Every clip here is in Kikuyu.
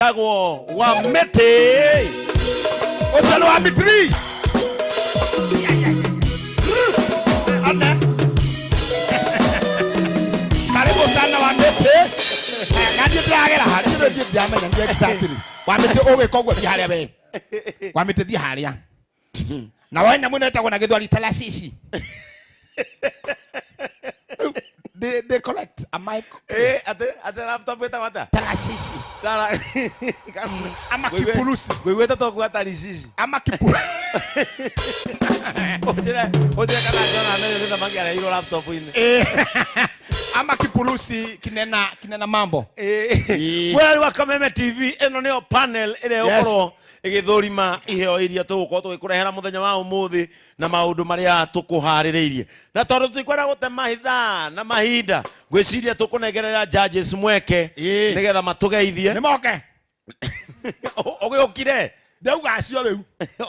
Agwo wa mĩtĩ. Ũcio nĩ wa mitri. One. Karibu sana wa mĩtĩ. Na niĩ ndĩragera harĩa niĩ niĩ ndiramenya nĩ exactly. Wa mĩtĩ ũgĩka ũguo thiĩ harĩa we. Wa mĩtĩ thiĩ harĩa. Na woe nyamũ ĩno ĩtagwo na gĩthweri talasisi. They correct. Am I Atĩ laptop ĩtagwo atĩa? Talasisi. Tara. Ama kipulusi. Ngũiguĩte to kuga taricici. Ama kipulusi. Ũnjĩre kana John Amenyo nĩ thamaki areheirwo laptop-inĩ. Ama kipulusi kinena mambo. Mwĩrori wa Kameme TV, ĩno nĩyo panel ĩrĩa Yes. ĩgũkorwo ĩgĩthũrima iheo iria tũgũkorwo tũgĩkũrehera mũthenya wa ũmũthĩ na maũndũ marĩa tũkũharĩrĩirie. Na tondũ tũtikwenda gũte maithaa na mahinda, ngwĩciria tũkũnengerera judges mweke nĩgetha matũgeithie. Nĩ moke. Ũgĩũkire? Ndauga acio rĩu.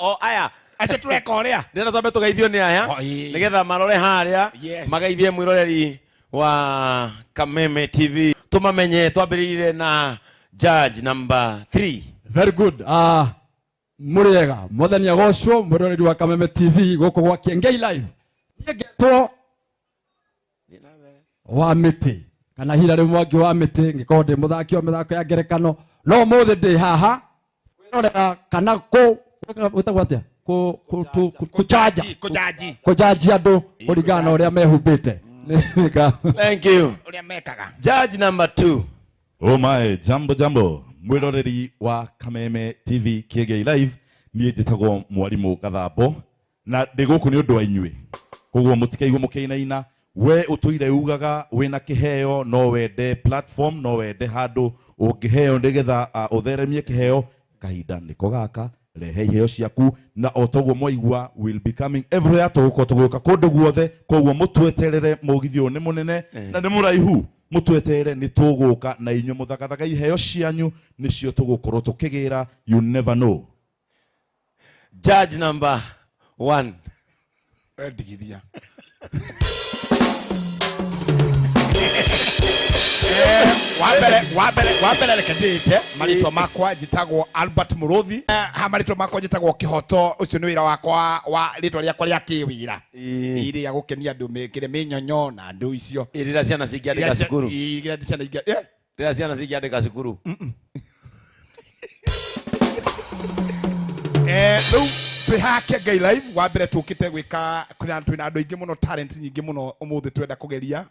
O aya. Acio tũreka ũrĩa. Ndĩrenda twambe tũgeithio nĩ aya. O, ĩĩ. Nĩgetha marore harĩa. Yes. Mageithie mwĩroreri wa Kameme TV. Tũmamenye twambĩrĩire na judge number 3. Very good. Mũrĩega mwathani agocwo mwĩroreri wa Kameme TV gũkũ gwa Kiengei Live. Niĩ ngetwo wa mĩtĩ kana Hilary Mwangi wa mĩtĩ, ngĩkorwo ndĩ mũthaki wa mĩthako ya ngerekano, no ũmũthĩ ndĩ haha kwĩrorera kana kũ gwĩtagwo atĩa? Kũ, kũ, tu, kũ, kũjanja. Kũjanji. Kũjanji andũ kũringana na ũrĩa mehumbĩte. Thank you. Ũrĩa mekaga. Judge number 2. Oh my, jambo jambo. Mwĩroreri wa Kameme TV Kiengei Live, niĩ njĩtagwo Mwarimũ Gathambo na ndĩ gũkũ nĩ ũndũ wa inyuĩ. Koguo mũtikaigwe mũkĩinaina, we ũtũire ugaga wĩna kĩheo, no wende platform, no wende handũ ũngĩheo nĩgetha ũtheremie kĩheo, kahinda nĩko gaka, rehe iheo ciaku, na o toguo mwaigua will be coming everywhere, tũgũkorwo tũgĩũka kũndũ guothe, koguo mũtweterere, mũgithi ũyũ nĩ mũnene na nĩ mũraihu, mũtweterere nĩ tũgũka na inyuĩ mũthagathaga iheo cianyu nĩcio tũgũkorwo tũkĩgĩra, you never know. Judge number 1. Ndigithia. Wa mbere reke ndĩte marĩtwa makwa, njĩtagwo Albert Mũrũthi. Ha marĩtwa makwa njĩtagwo Kĩhoto, ũcio nĩ wĩra wakwa wa rĩtwa rĩakwa rĩa kĩwĩra. Rĩa gũkenia andũ mekĩre mĩnyonyo na andũ icio. Rĩrĩa ciana cingĩandĩka cukuru. Rĩrĩa ciana ingĩ-, Rĩrĩa ciana cingĩandĩka cukuru. Rĩu twĩ haha Kiengei Live, wa mbere tũkĩte gwĩka, twĩna andũ aingĩ mũno, talent nyingĩ mũno ũmũthĩ twenda kũgeria,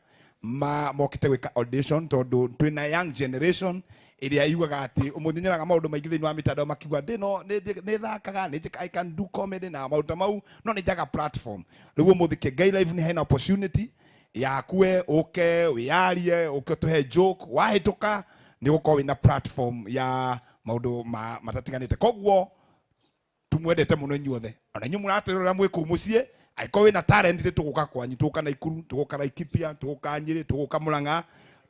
mokĩte gwĩka audition tondũ twĩna young generation ĩrĩa yugaga atĩ ũmũthĩ nyonaga maũndũ maingĩ thĩinĩ wa mitandao makiuga ndĩ no, nĩ thakaga, nĩ njĩkaga, I can do comedy na maũndũ ta mau, no nĩ njaga platform. Rĩu ũmũthĩ Kiengei Live nĩ hena opportunity yakue ũke wĩyarie, ũke ũtũhe joke, wahĩtũka nĩ ũgũkorwo wĩna platform ya maũndũ matatiganĩte. Koguo tumwendete mũno inyuothe, ona inyuĩ mũratwĩrorera mwĩ kũu mũciĩ, angĩkorwo wĩna talent nĩ tũgũka kwanyu, tũgũka Naikuru, tũgũka Laikipia, tũgũka Nyĩrĩ, tũgũka Mũrang'a,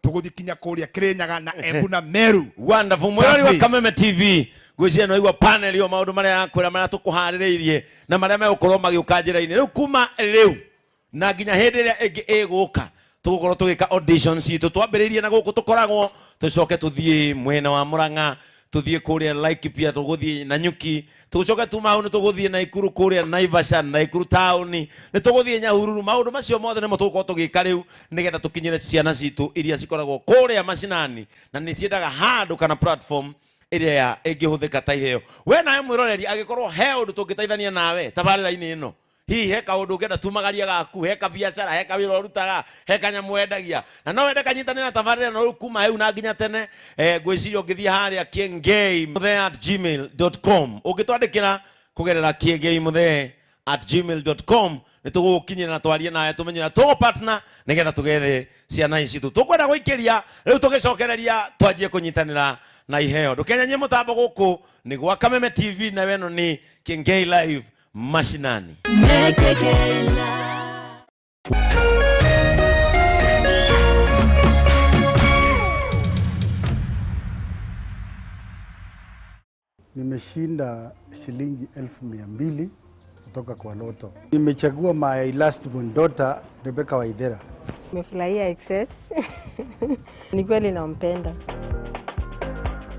tũgũthiĩ kinya kũrĩa Kĩrĩnyaga na Embu na Meru. Wonderful. Mwĩrori wa Safi. Kameme TV, ngwĩciria nĩ waigua panel ĩyo, maũndũ marĩa yakwĩra, marĩa tũkũharĩrĩirie na marĩa megũkorwo magĩũka njĩra-inĩ. Rĩu kuma rĩu na nginya hĩndĩ ĩrĩa ĩngĩ ĩgũka, tũgũkorwo tũgĩka audition citũ. Twambĩrĩirie na gũkũ tũkoragwo, tũcoke tũthiĩ mwena wa Mũrang'a, tũthiĩ kũrĩa Laikipia, tũgũthiĩ Nanyuki, tũcoke tuma hau nĩ tũgũthiĩ Naikuru kũrĩa Naivasha, Naikuru taũni, nĩ tũgũthiĩ Nyahururu. Maũndũ macio mothe nĩmo tũgũkorwo tũgĩka rĩu nĩgetha tũkinyĩre ciana citũ iria cikoragwo kũrĩa macinani na nĩ ciendaga handũ kana platform ĩrĩa ĩngĩhũthĩka ta iheo. We nawe mwĩroreri, angĩkorwo he ũndũ tũngĩteithania nawe tabarĩra-inĩ ĩno, hihi he kaũndũ ũngĩenda tumagaria gaku, he kabiacara, he kawĩra ũrutaga, he kanyamũ wendagia, na no wende kanyitanĩre na tabarĩra ĩno rĩu kuma hau na nginya tene, ngwĩciria ũngĩthiĩ harĩa kiengei muthee at gmail dot com, ũngĩtwandĩkĩra kũgerera kiengei muthee at gmail dot com, nĩ tũgũgũkinyĩra na twarie nawe, tũmenye ũrĩa tũgũ partner nĩgetha tũgethe ciana ici citũ. Tũkwenda gũikĩria rĩu tũgĩcokereria twanjie kũnyitanĩra na iheo. Ndũkenyanyie mũtambo gũkũ nĩ gwa Kameme TV, na weno nĩ Kiengei Live Mashinani. Nimeshinda shilingi elfu mia mbili kutoka kwa Lotto. Nimechagua my last born daughter Rebecca Waithera. Nimefurahia excess. Ni kweli nampenda.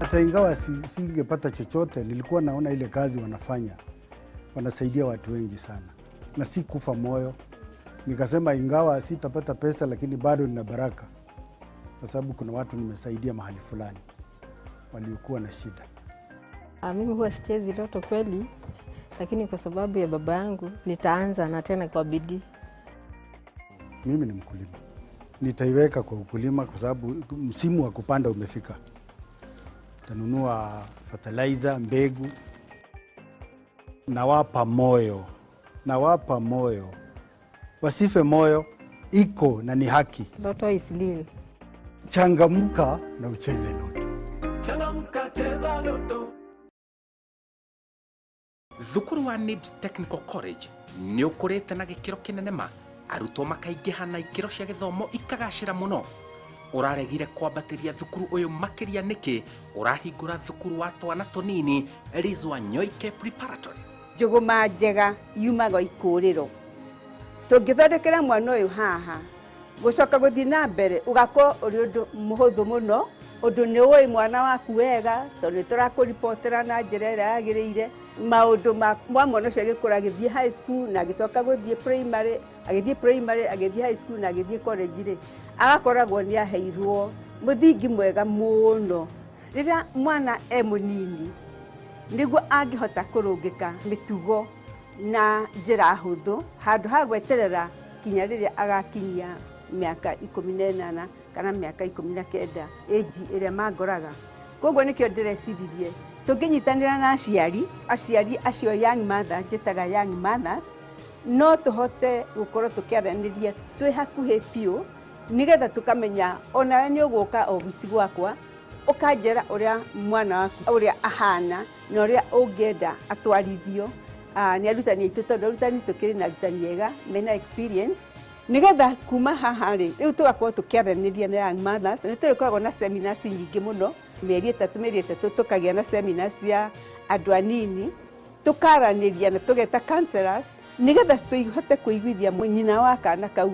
Hata ingawa singepata chochote, nilikuwa naona ile kazi wanafanya, wanasaidia watu wengi sana, na si kufa moyo. Nikasema ingawa sitapata pesa, lakini bado nina baraka, kwa sababu kuna watu nimesaidia mahali fulani waliokuwa na shida. Mimi huwa sichezi loto kweli, lakini kwa sababu ya baba yangu nitaanza na tena kwa bidii. Mimi ni mkulima, nitaiweka kwa ukulima kwa sababu msimu wa kupanda umefika. Nitanunua fertilizer, mbegu. Nawapa moyo, nawapa moyo, wasife moyo, iko na ni haki. Lotto is real. Changamka na ucheze loto. Changamka, cheza loto. Thukuru wa NIBS Technical College nĩ ũkũrĩte na gĩkĩro kĩnene ma arutwo makaingĩha na ikĩro cia gĩthomo ikagacĩra mũno. Ũraregire kwambatĩria thukuru ũyũ makĩria nĩkĩ ũrahingũra thukuru wa twana tũnini Rizwa Nyoike Preparatory? Njũgũma njega yumaga ikũrĩro. Tũngĩthondekera mwana ũyũ haha gũcoka gũthiĩ na mbere ũgakorwo ũrĩ ũndũ mũhũthũ mũno, ũndũ nĩ ũĩ mwana waku wega tondũ nĩ tũrakũribotera na njĩra ĩrĩa yagĩrĩire. Maũndũ ma mwana ũcio agĩkũra agĩthiĩ high school na agĩcoka gũthiĩ primary, agĩthiĩ primary, agĩthiĩ high school na agĩthiĩ college rĩ, agakoragwo nĩ aheirwo mũthingi mwega mũno. Rĩrĩa mwana e mũnini nĩguo angĩhota kũrũngĩka mĩtugo na njĩra hũthũ, handũ ha gweterera kinya rĩrĩa agakinyia mĩaka 18 kana mĩaka 19 ĩnji ĩrĩa mangoraga. Koguo nĩkĩo ndĩreciririe tũngĩnyitanĩra na aciari, aciari acio young mother, njĩtaga young mothers, no tũhote gũkorwo tũkĩaranĩria twĩ hakuhĩ biũ, nĩgetha tũkamenya onawe nĩ ũgũka obici gwakwa ũkanjĩra ũrĩa mwana waku ũrĩa ahana na ũrĩa ũngĩenda atwarithio nĩ arutani aitũ, tondũ arutani tũkĩrĩ na arutani ega mena experience, nĩgetha kuma haha rĩ rĩu tũgakorwo tũkĩaranĩria na young mothers. Nĩ tũrĩkoragwo na seminars nyingĩ mũno, mĩeri ĩtatũ mĩeri ĩtatũ tũkagĩa na seminars cia andũ anini, tũkaranĩria na tũgeta counselors nĩgetha tũhote kũiguithia nyina wa kana kau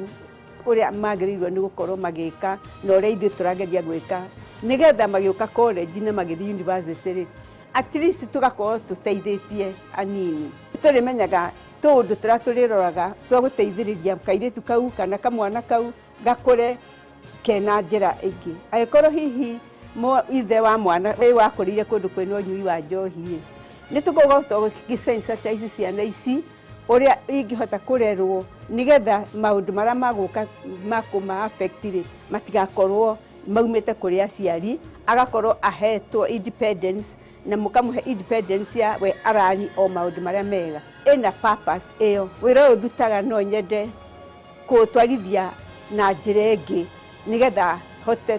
ũrĩa magĩrĩirwo nĩ gũkorwo magĩka na ũrĩa ithuĩ tũrageria gwĩka, nĩgetha magĩũka college na magĩthiĩ university rĩ, at least tũgakorwo tũteithĩtie anini. Tũrĩmenyaga tũũndũ tũrĩa tũrĩroraga twa gũteithĩrĩria kairĩtu kau kana kamwana kau gakũre kena njĩra ĩngĩ. Angĩkorwo hihi ithe wa mwana wakũrĩire kũndũ kwĩna ũnyui wa njohi rĩ, nĩ tũkoragwo tũgĩsensitize ciana ici ũrĩa ingĩhota kũrerwo nĩgetha maũndũ marĩa magũka makũma affect rĩ matigakorwo maumĩte kũrĩ aciari, agakorwo ahetwo independence na mũkamũhe independence ya we arani o maũndũ marĩa mega. Ĩna purpose ĩyo. Wĩra ũyũ ndutaga no nyende kũũtwarithia na njĩra ĩngĩ nĩgetha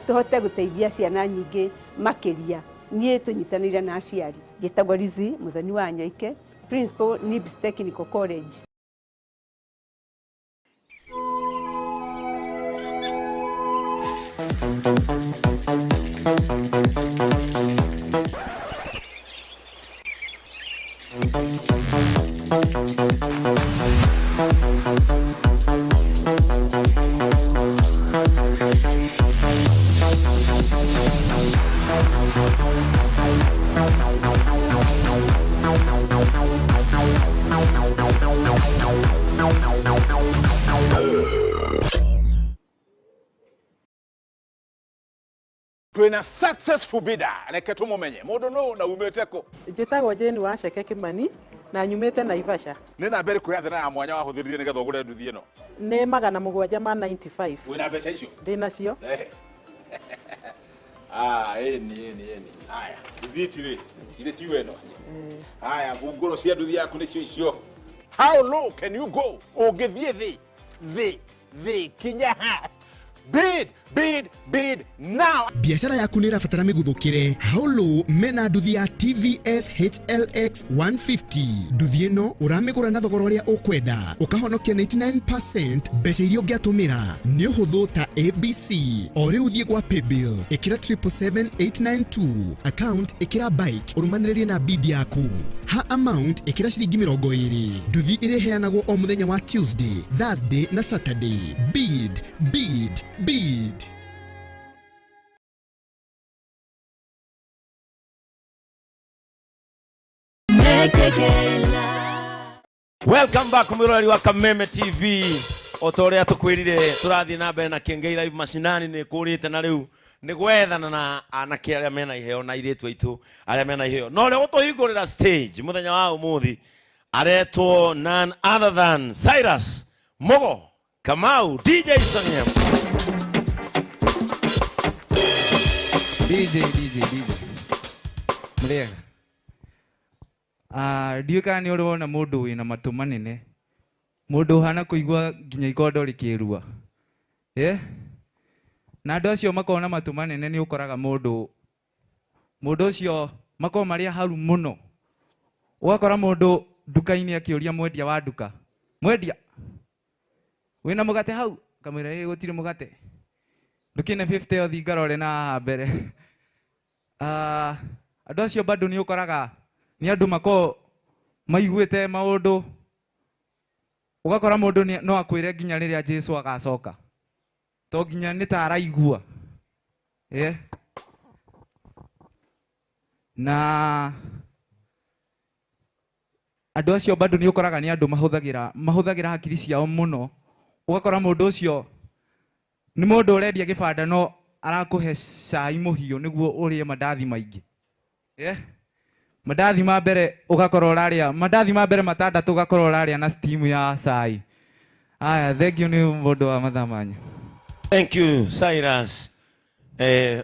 tũhote gũteithia ciana nyingĩ makĩria. Niĩ tũnyitanĩire na aciari. Njĩtagwo Lizzy Muthoni wa Nyoike, Principal NIBS Technical College. Twina successful bidder reke tumumenye mundu no na umite ku. Njitagwo Jane Wacheke Kimani na nyumite Naivasha. Ni namba iriku ya thina ya mwanya wahuthirire nigetha ugure nduthi ino? Ni 795. Wina mbeca icio? Ndi nacio. Ah, eni eni eni. Haya, nduthi itiri ithe tiwe ino. Haya, ngunguro cia nduthi yaku nicio icio. How low can you go? Ungithie thi thi thi kinya ha. Bid, bid, bid now. Biashara yaku nĩ ĩrabatara mĩguthũkĩre. How mena nduthi ya TVS HLX 150. Nduthi ĩno ũramĩgũra na thogora ũrĩa ũkwenda, ũkahonokia 99% mbeca iria ũngĩatũmĩra. Nĩ ũhũthũ ta ABC. O rĩu thiĩ gwa paybill, ĩkĩra 777892, account ĩkĩra bike, ũrũmanĩrĩrie na bid yaku. Ha amount ĩkĩra ciringi 20. Nduthi ĩrĩheanagwo o mũthenya wa Tuesday, Thursday na Saturday. Bid, bid, bid. Welcome back mwiroreri wa Kameme TV. O ta ũrĩa tũkwĩrire tũrathiĩ na mbere na Kĩengei Live mashinani nĩ kũrĩte na rĩu nĩ gwethana na anake arĩa mena iheo na airĩtu aitũ arĩa mena iheo. Na ũrĩa ũtũhingũrĩra stage mũthenya wa ũmũthĩ aretwo none other than Cyrus Mugo Kamau DJ Song'em. DJ DJ DJ Murega. Ndiũĩ kana nĩ ũrĩ wona mũndũ wĩna matũ manene, mũndũ ũhana kũigua nginya ikondo rĩkĩrua. Na andũ acio makoragwo na matũ manene nĩ ũkoraga mũndũ ũcio makoragwo marĩ aharu mũno. Ũgakora mũndũ nduka-inĩ akĩũria mwendia wa nduka, mwendia wĩna mũgate hau? Kamwĩra ĩĩ gũtirĩ mũgate. Ndũkĩne 50 ũthiĩ ngarore na haha mbere. Andũ acio bado nĩ ũkoraga nĩ andũ makoragwo maiguĩte maũndũ. Ũgakora mũndũ no akwĩre nginya rĩrĩa Jesu agacoka, to nginya nĩ ta araigua. Na andũ acio bado nĩ ũkoraga nĩ andũ mahũthagĩra hakiri ciao mũno. Ũgakora mũndũ ũcio nĩ mũndũ ũrendia gĩbanda no arakũhe cai mũhiũ nĩguo ũrĩe mandathi maingĩ. Mandathi ma mbere ũgakorwo ũrarĩa mandathi ma mbere matandatũ ũgakorwo ũrarĩa na steam ya cai. Aya, thank you nĩ mũndũ wa mathaa manyu. Thank you Cyrus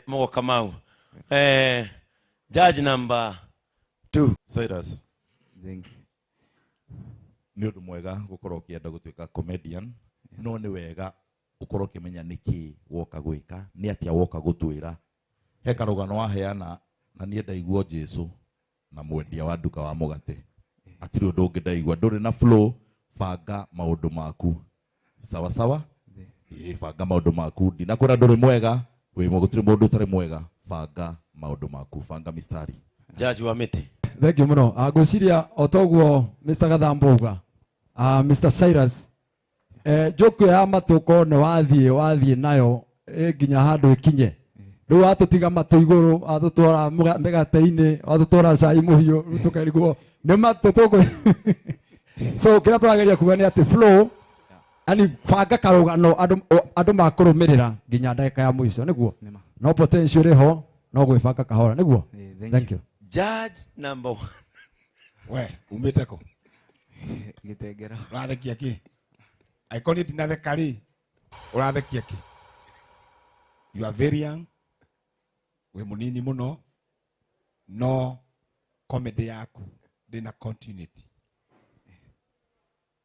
Mugo Kamau. Judge number 2. Cyrus. Thank you. Nĩ ũndũ mwega gũkorwo ũkĩenda gũtuĩka comedian, no nĩ wega ũkorwo ũkĩmenya nĩkĩ woka gwĩka, nĩ atĩa woka gũtwĩra. He karũgano waheana na niĩ ndaiguo Jesu na mwendia wa nduka wa mũgate. Hatirĩ ũndũ ũngĩ ndaigua. Ndũrĩ na flow, banga maũndũ maku. Sawa sawa? Banga maũndũ maku. Ndinakwĩra ndũrĩ mwega, wĩ gũtirĩ mũndũ ũtarĩ mwega. Banga maũndũ maku, banga mistari. Judge wa mĩtĩ. Thank you mũno. Ngwĩciria o toguo Mr. Gathambo auga, Mr. Cyrus, njoku ya matũ ko nĩ wathiĩ nayo nginya handũ ĩkinye. Rĩu watũtiga matũ igũrũ, watũtwara mĩgate-inĩ, watũtwara cai mũhiũ, rĩu tũkarigwo nĩ matũ tũkũ. So kĩrĩa tũrageria kuga nĩ atĩ flow, yani banga karũgano andũ makũrũmĩrĩra nginya ndagĩka ya mũico, nĩguo? No potential ĩho, no gwĩbanga kahora, nĩguo? Thank you. Judge number 1. We, umĩte kũ? Gĩtengera. Ũrathekia kĩ? Angĩkorwo niĩ ndinatheka rĩ, ũrathekia kĩ? You are very young, wĩ mũnini mũno, no comedy yaku ndĩna continuity.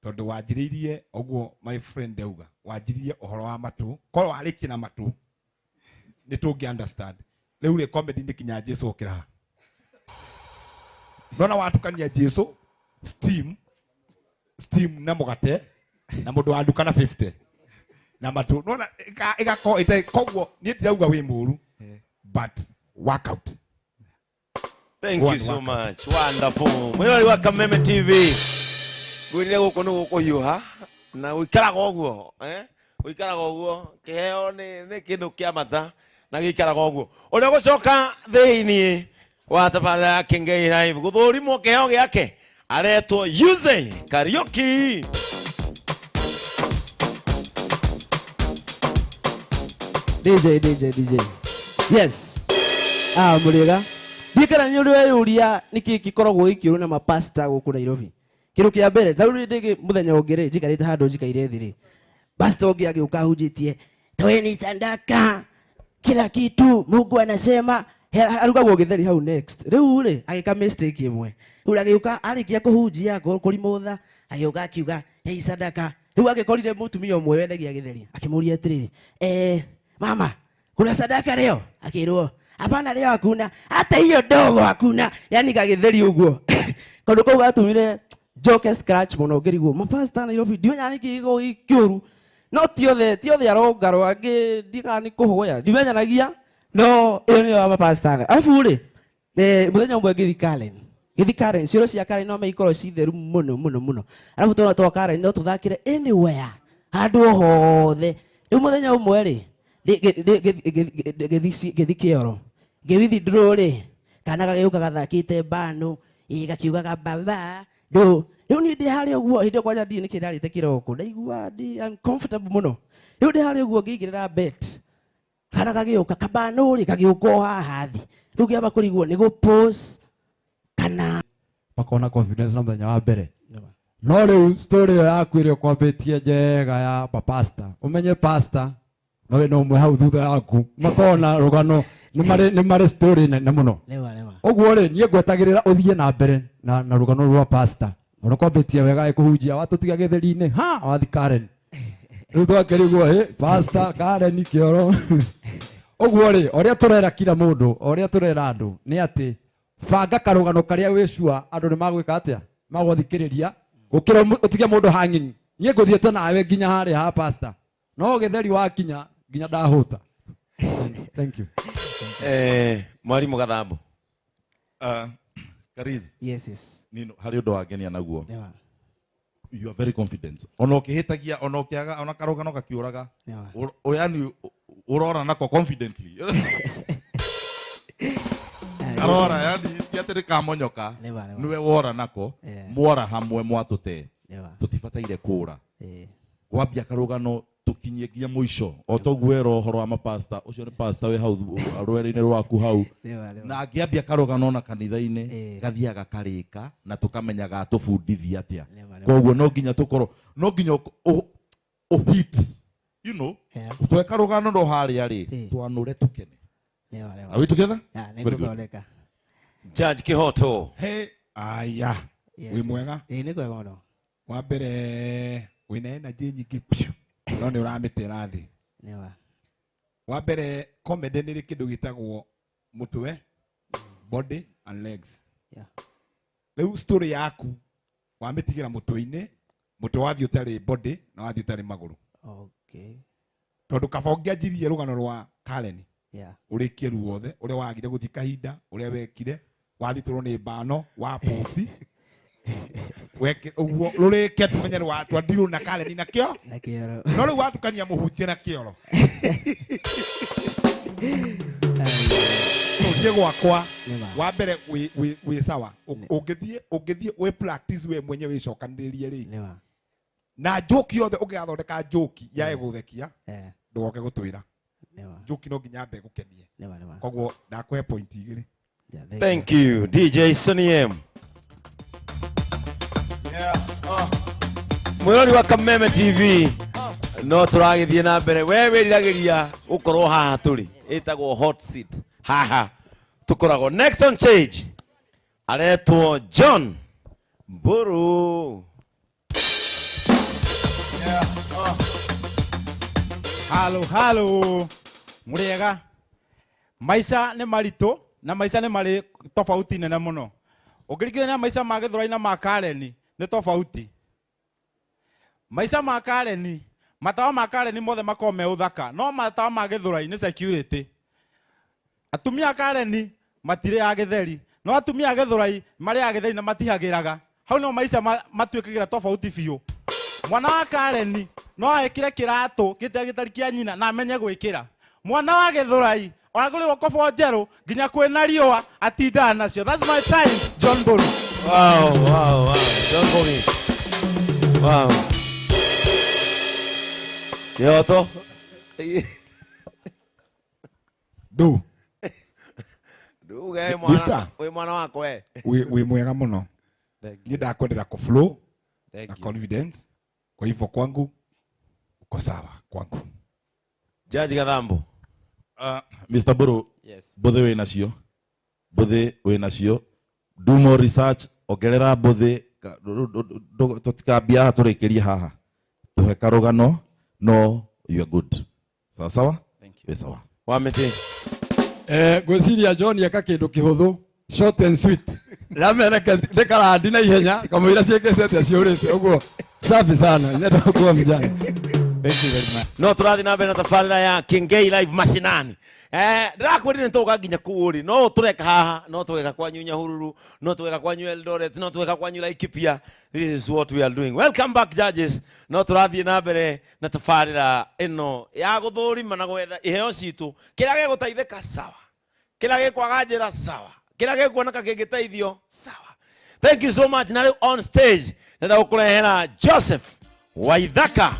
Tondũ wanjĩrĩirie ũguo my friend auga, wanjĩrĩirie ũhoro wa matũ, korwo warĩkia na matũ nĩ tũngĩ understand. Rĩu rĩ comedy nĩ kinya Jesu okĩra haha. Ndona watukania Jesu, steam na mũgate na mũndũ wa nduka na 50 na matũ. Nona ĩgakorwo ĩtarĩ, koguo niĩ ndirauga wĩ mũru, but work out. Thank you so much. Wonderful. Mwirori wa Kameme TV. Ngwĩrire gũkũ nĩ gũkũhiũha na ũikaraga ũguo, Ũikaraga ũguo, kĩheo nĩ kĩndũ kĩa mata na gĩikaraga ũguo. Ũrĩa ũgũcoka thĩinĩ wa tabarĩra ya Kĩengei Live gũthũrimwo kĩheo gĩake aretwo Yuze Kariuki. DJ DJ DJ. Yes. Mũrĩega. Ndiũĩ kana nĩ ũrĩ weyũria nĩkĩ gĩkoragwo gĩkĩũrwo na mapasta gũkũ Nairobi. Kĩndũ kĩa mbere, ta rĩu ndĩ mũthenya ũngĩ rĩ, njikarĩte handũ njikaire thĩ rĩ, pastor ũngĩ agĩũka ahunjĩtie, toeni sadaka, kila kitu Mungu anasema, arugagwo gĩtheri hau next. Rĩu rĩ, agĩka mistake ĩmwe. Rĩu agĩũka arĩkia kũhunjia kũrimũtha, agĩũka akiuga, hei sadaka. Rĩu agĩkorire mũtumia ũmwe wendagia gĩtheri, akĩmũria atĩrĩrĩ, mama, kuna sadaka leo? Akĩrwo, hapana leo hakuna, hata hiyo dogo hakuna. Yani gagĩtheri ũguo. Kaũndũ kau gatũmire njoke scratch mũno ngĩrigwo, mapasta Nairobi ndimenyaga nĩkĩ gĩkoragwo gĩ kĩũru. No ti othe arongarwo, angĩ ndiũĩ kana nĩ kũhoya, ndimenyanagia, no ĩyo nĩyo ya mapasta. Arabu rĩ, mũthenya ũmwe ngĩthiĩ Karen. Ngĩthiĩ Karen, cioro cia Karen no meikorwo ci theru mũno mũno mũno. Arabu twana twa Karen no tũthakĩre anywhere, handũ o hothe. Rĩu mũthenya ũmwe rĩ, ngĩthiĩ kĩoro, ngĩ withdraw rĩ, kana gagĩũka gathakĩte bano, Ĩ gakiugaga baba ndũ. Rĩu niĩ ndĩ harĩa ũguo hĩndĩ ĩyo kwanja ndiũĩ nĩkĩ ndarĩte kĩroko. Ndaigua ndĩ uncomfortable mũno. Rĩu ndĩ harĩa ũguo ngĩigĩrĩra bet. Kana gagĩũka kabano rĩ gagĩũka o haha thĩ. Rĩu ngĩamba kũrigwo nĩ gũ-pause kana makona confidence na mũthenya wa mbere. No rĩu story ĩyo yaku ĩrĩa ũkwambĩtie njega ya mapasta, ũmenye pastor no wĩna ũmwe hau thutha yaku makona rũgano nĩ marĩ story nene mũno. Ũguo rĩ niĩ ngwetagĩrĩra ũthiĩ na mbere na rũgano rwa pastor. Ona kwambĩtie wega ĩkũhunjia watũtiga gĩtheri-inĩ ha wathi Karen. Rĩu twakĩrigwo ĩ pastor Karen kĩoro. Ũguo rĩ ũrĩa tũrera kila mũndũ, ũrĩa tũrera andũ nĩ atĩ banga karũgano karĩa wĩ sure andũ nĩ magwĩka atĩa, magũthikĩrĩria gũkĩra ũtige mũndũ hanging. Niĩ ngũthiĩte nawe nginya harĩa ha pastor, no gĩtheri wakinya nginya ndahũta. Thank you. Mwalimu Gathambo. Kariz. Yes, yes. Nino harĩ ũndũ wangenia naguo. Nĩwa. You are very confident. Ona ũkĩhĩtagia, ona ũkĩaga, ona karũgano gakiũraga. Nĩwa. Yani ũrora nako confidently. Karora, yani ti atĩ nĩkamonyoka. Nĩwa, nĩwa. Nĩwe wora nako. Mwora hamwe mwatũte. Nĩwa. Tũtibataire kũra. Wambia karũgano tũkinyie nginya mũico. O toguo werwo ũhoro wa mapasta, ũcio nĩ pastor wĩ hau rwere-inĩ rwaku hau. Nĩwa, nĩwa. Na angĩambia karũgano na kanitha-inĩ, gathiaga karĩka na tũkamenya gatũbundithia atĩa. Nĩwa, nĩwa. Koguo no nginya tũkorwo, no nginya ũ hit, you know, twe karũgano no harĩa rĩ, twanũre tũkene. Nĩwa, nĩwa. Are we together? Yeah, Very good. nĩngũthondeka. Judge Kihoto. Hey, aya. Yes. Wĩ mwega? Ĩ, nĩ kwega mũno. Wa mbere wĩna energy nyingĩ piũ, no nĩ ũramĩtera thĩ. Nĩwa. Wa mbere comedy nĩ ĩrĩ kĩndũ gĩtagwo mũtwe, body and legs. Rĩu story yaku wamĩtigĩra mũtwe-inĩ, mũtwe wathiĩ ũtarĩ body na wathiĩ ũtarĩ magũrũ. Tondũ kaba ũngĩanjirie rũgano rwa Karen, ũrĩkie ruothe, ũrĩa wagire gũthiĩ kahinda, ũrĩa wekire, wathitũrwo nĩ mbano, wa pusi. Weke ũguo rũrĩke tũmenye rwa twandirwo na Karen na kĩo. Na kĩoro. No rĩu watukania mũhunjia na kĩoro. Niĩ gwakwa wa mbere wĩ sawa. Ũngĩthiĩ wĩ practice we mwenyewe wĩcokanĩrĩrie rĩ. Na joke yothe ũngĩgathondeka joke ya ĩgũthekia, ndũgoke gũtwĩra. Joke no nginya ambe ĩgũkenie. Koguo ndakũhe point 2. Thank you DJ Sonny M. Mwirori wa Kameme TV no tũragĩthiĩ na mbere. We wĩriragĩria gũkorwo haha tũrĩ, ĩtagwo hot seat. Haha tũkoragwo next on stage aretwo John Mburu. Halo, halo. Mũrĩega. Maica nĩ maritũ na maica nĩ marĩ tofauti nene mũno. Ũngĩringithania maica ma Gĩthũrai na ma Karen nĩ tofauti. Maica ma Karen, matawa ma Karen mothe makoragwo me ũthaka, no matawa ma Gĩthũrai nĩ security. Atumia a Karen matirĩaga gĩtheri, no atumia a Gĩthũrai marĩaga gĩtheri na matihagĩraga. Hau no maica matuĩkagĩra tofauti biũ. Mwana wa Karen no ekĩre kĩratũ gĩtarĩ gĩtarĩ kĩa nyina na amenye gwĩkĩra. Mwana wa Gĩthũrai oragũrĩrwo kobo njerũ nginya kwĩna riũa atindaga nacio. That's my time, John Mburu. Wow, wow, wow. John Mburu. Wow. Kĩhoto. Ndu. Nduge mwana. Mister. Wĩ mwana wakwa we. Wĩ mwega mũno. Niĩ ndakwendera kũ flow na confidence. Kwa hivyo kwangu uko sawa kwangu. Judge Gathambo. Mr. Mburu. Yes. Mbũthĩ wĩ nacio. Mbũthĩ wĩ nacio. Do more research, ongerera mbũthĩ, tũtikambia haha tũrĩkĩrie haha. Tũhe karũgano, no you are good. Sawa sawa? Thank you. Wĩ sawa. Wa mĩtĩ. Ngwĩciria John eka kĩndũ kĩhũthũ, short and sweet. Rameneke ndĩkarandi na ihenya, kamũira ciĩkĩte atĩa ciũrĩte, ũguo. Safi sana, nyenda kuwa mjana. Thank you very much. No tũrathiĩ na mbere na tabarĩra ya Kĩngei Live Mashinani. Ndĩrakwĩrire nĩtũgũka nginya kũu ũrĩ, no tũreka haha, no tũgeka kwanyu Nyahururu, no tũgeka kwanyu Eldoret, no tũgeka kwanyu Laikipia. This is what we are doing. Welcome back judges. No tũrathiĩ na mbere na tabarĩra ĩno ya gũthũrima na gwetha iheo citũ. Kĩrĩa gĩgũteithĩka sawa, kĩrĩa gĩkwaga njĩra sawa, kĩrĩa gĩkuoneka kĩngĩteithio sawa. Thank you so much. Na rĩu on stage ndĩrenda gũkũrehera Joseph Waithaka.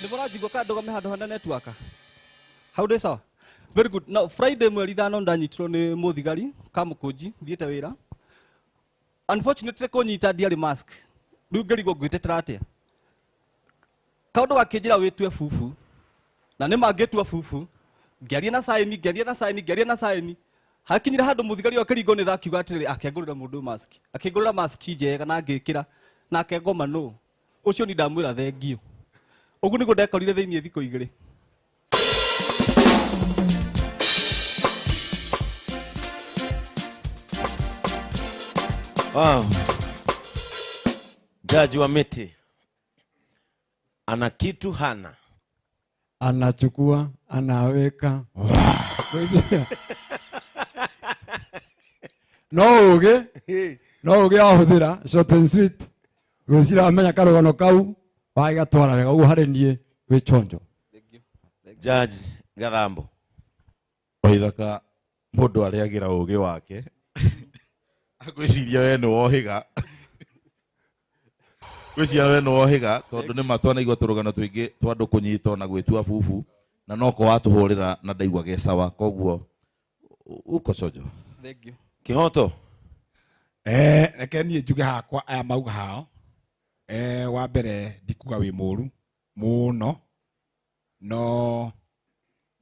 Nä må ranjigua kana ndågame handå hana network hau ndä sawa? Very good. Now, Friday mweri 5 ndanyitirwo nä må thigari kamũkũnji thiĩte wĩra. Unfortunately kũnyita ndiarĩ mask, rĩu ngĩrigwo ngwĩtetera atĩa. Kaũndũ gakĩnjĩra wĩtue bubu, na nĩ mangĩtua bubu. Ngĩaria na saini, ngĩaria na saini, ngĩaria na saini, hakinyire handũ mũthigari akĩringwo nĩ tha, akiuga atĩrĩrĩ, akĩngũrĩra mũndũ mask, akĩngũrĩra mask njega na ngĩkĩra nake ngoma nũ ũcio ni ndamwĩra thengiũ. Ũguo nĩguo ndekorire thĩinĩ thikũ 2. Wow. Jaji wa miti ana kitu hana, anachukua anaweka no uge no uge ahuthira short and sweet gwicira amenya karugano kau wagatwara wega uguo hari nie wi chonjo. Judge Gathambo. Waithaka mundu ariagira ugi wake agwiciria we ni wohiga, gwiciria we ni wohiga tondu ni matwanaigua turugano twingi twa andu kunyitwo na gwitua bubu na noko watuhurira na ndaigua ge sawa, koguo uko chonjo. Thank you. Kihoto. Reke niĩ njuge hakwa aya mauga hao. Wa mbere ndikuga wĩ mũru mũno, no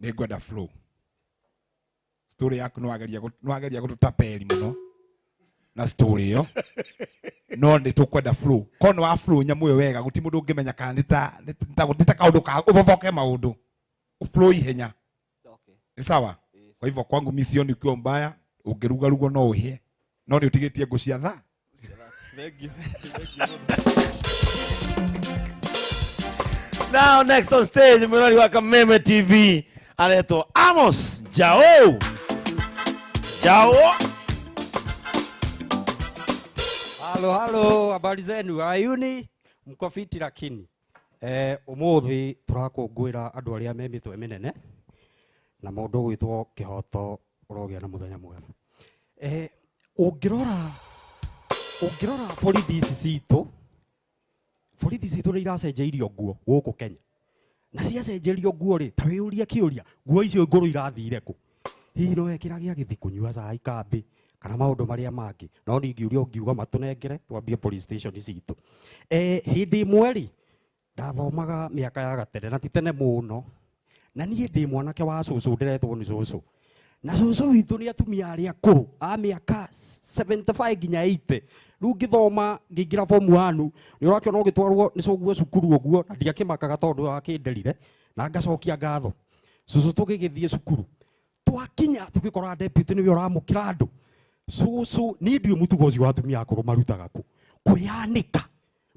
nĩ ngwenda flow. Story yaku nĩwageria gũtũtaperi mũno na story ĩyo, no nĩ tũkwenda flow. Korwo nĩ wa flow nyamũ ĩyo wega, gũtirĩ mũndũ ũngĩmenya kana nĩ ta kaũndũ ka ũthothoke maũndũ, flow ihenya. Nĩ sawa? Kwa hivyo kwangu mimi sioni ukiwa mbaya, ũngĩrugarugwo no ũhĩe, no nĩ ũtigĩtie ngũ cia thaa. Thank you. Thank you. Now next on stage mwirori wa Kameme TV aretwo Amos Jao. Jao. Halo halo, habari zenu ayuni, mko fiti lakini. Umuthi turakũngũĩra andũ arĩa me mĩtwe mĩnene na mũndũ ũgwĩtwo Kĩhoto ũrogĩa na mũthenya mwega. Ũngĩrora borithi ici citũ, borithi citũ nĩ iracenjeirio nguo gũkũ Kenya. Na ciacenjerio nguo rĩ, ta wĩyũrie kĩũria, nguo icio ngũrũ irathire kũ? Hihi no wekĩra gĩa gĩthiĩ kũnyua cai kambĩ kana maũndũ marĩa mangĩ? No ningĩũria ũngiuga matũnengere twambie police station citũ. Hĩndĩ ĩmwe rĩ, ndathomaga mĩaka ya gatene na ti tene mũno, na niĩ ndĩ mwanake wa cũcũ, ndĩretwo nĩ cũcũ. Na cũcũ witũ nĩ atumia arĩa akũrũ a mĩaka 75 nginya 80. Rĩu ngĩthoma ngĩingĩra form 1, nĩ ũrakĩona ũgĩtwarwo nĩ cũguo cukuru ũguo, na ndiakĩmakaga tondũ akĩnderire na ngacokia ngatho. Cũcũ tũgĩgĩthiĩ cukuru, twakinya tũgĩkora deputy nĩwe ũramũkĩra andũ. Cũcũ niĩ ndiũĩ mũtugo ũcio wa atumia akũrũ marutaga kũ, kwĩyanĩka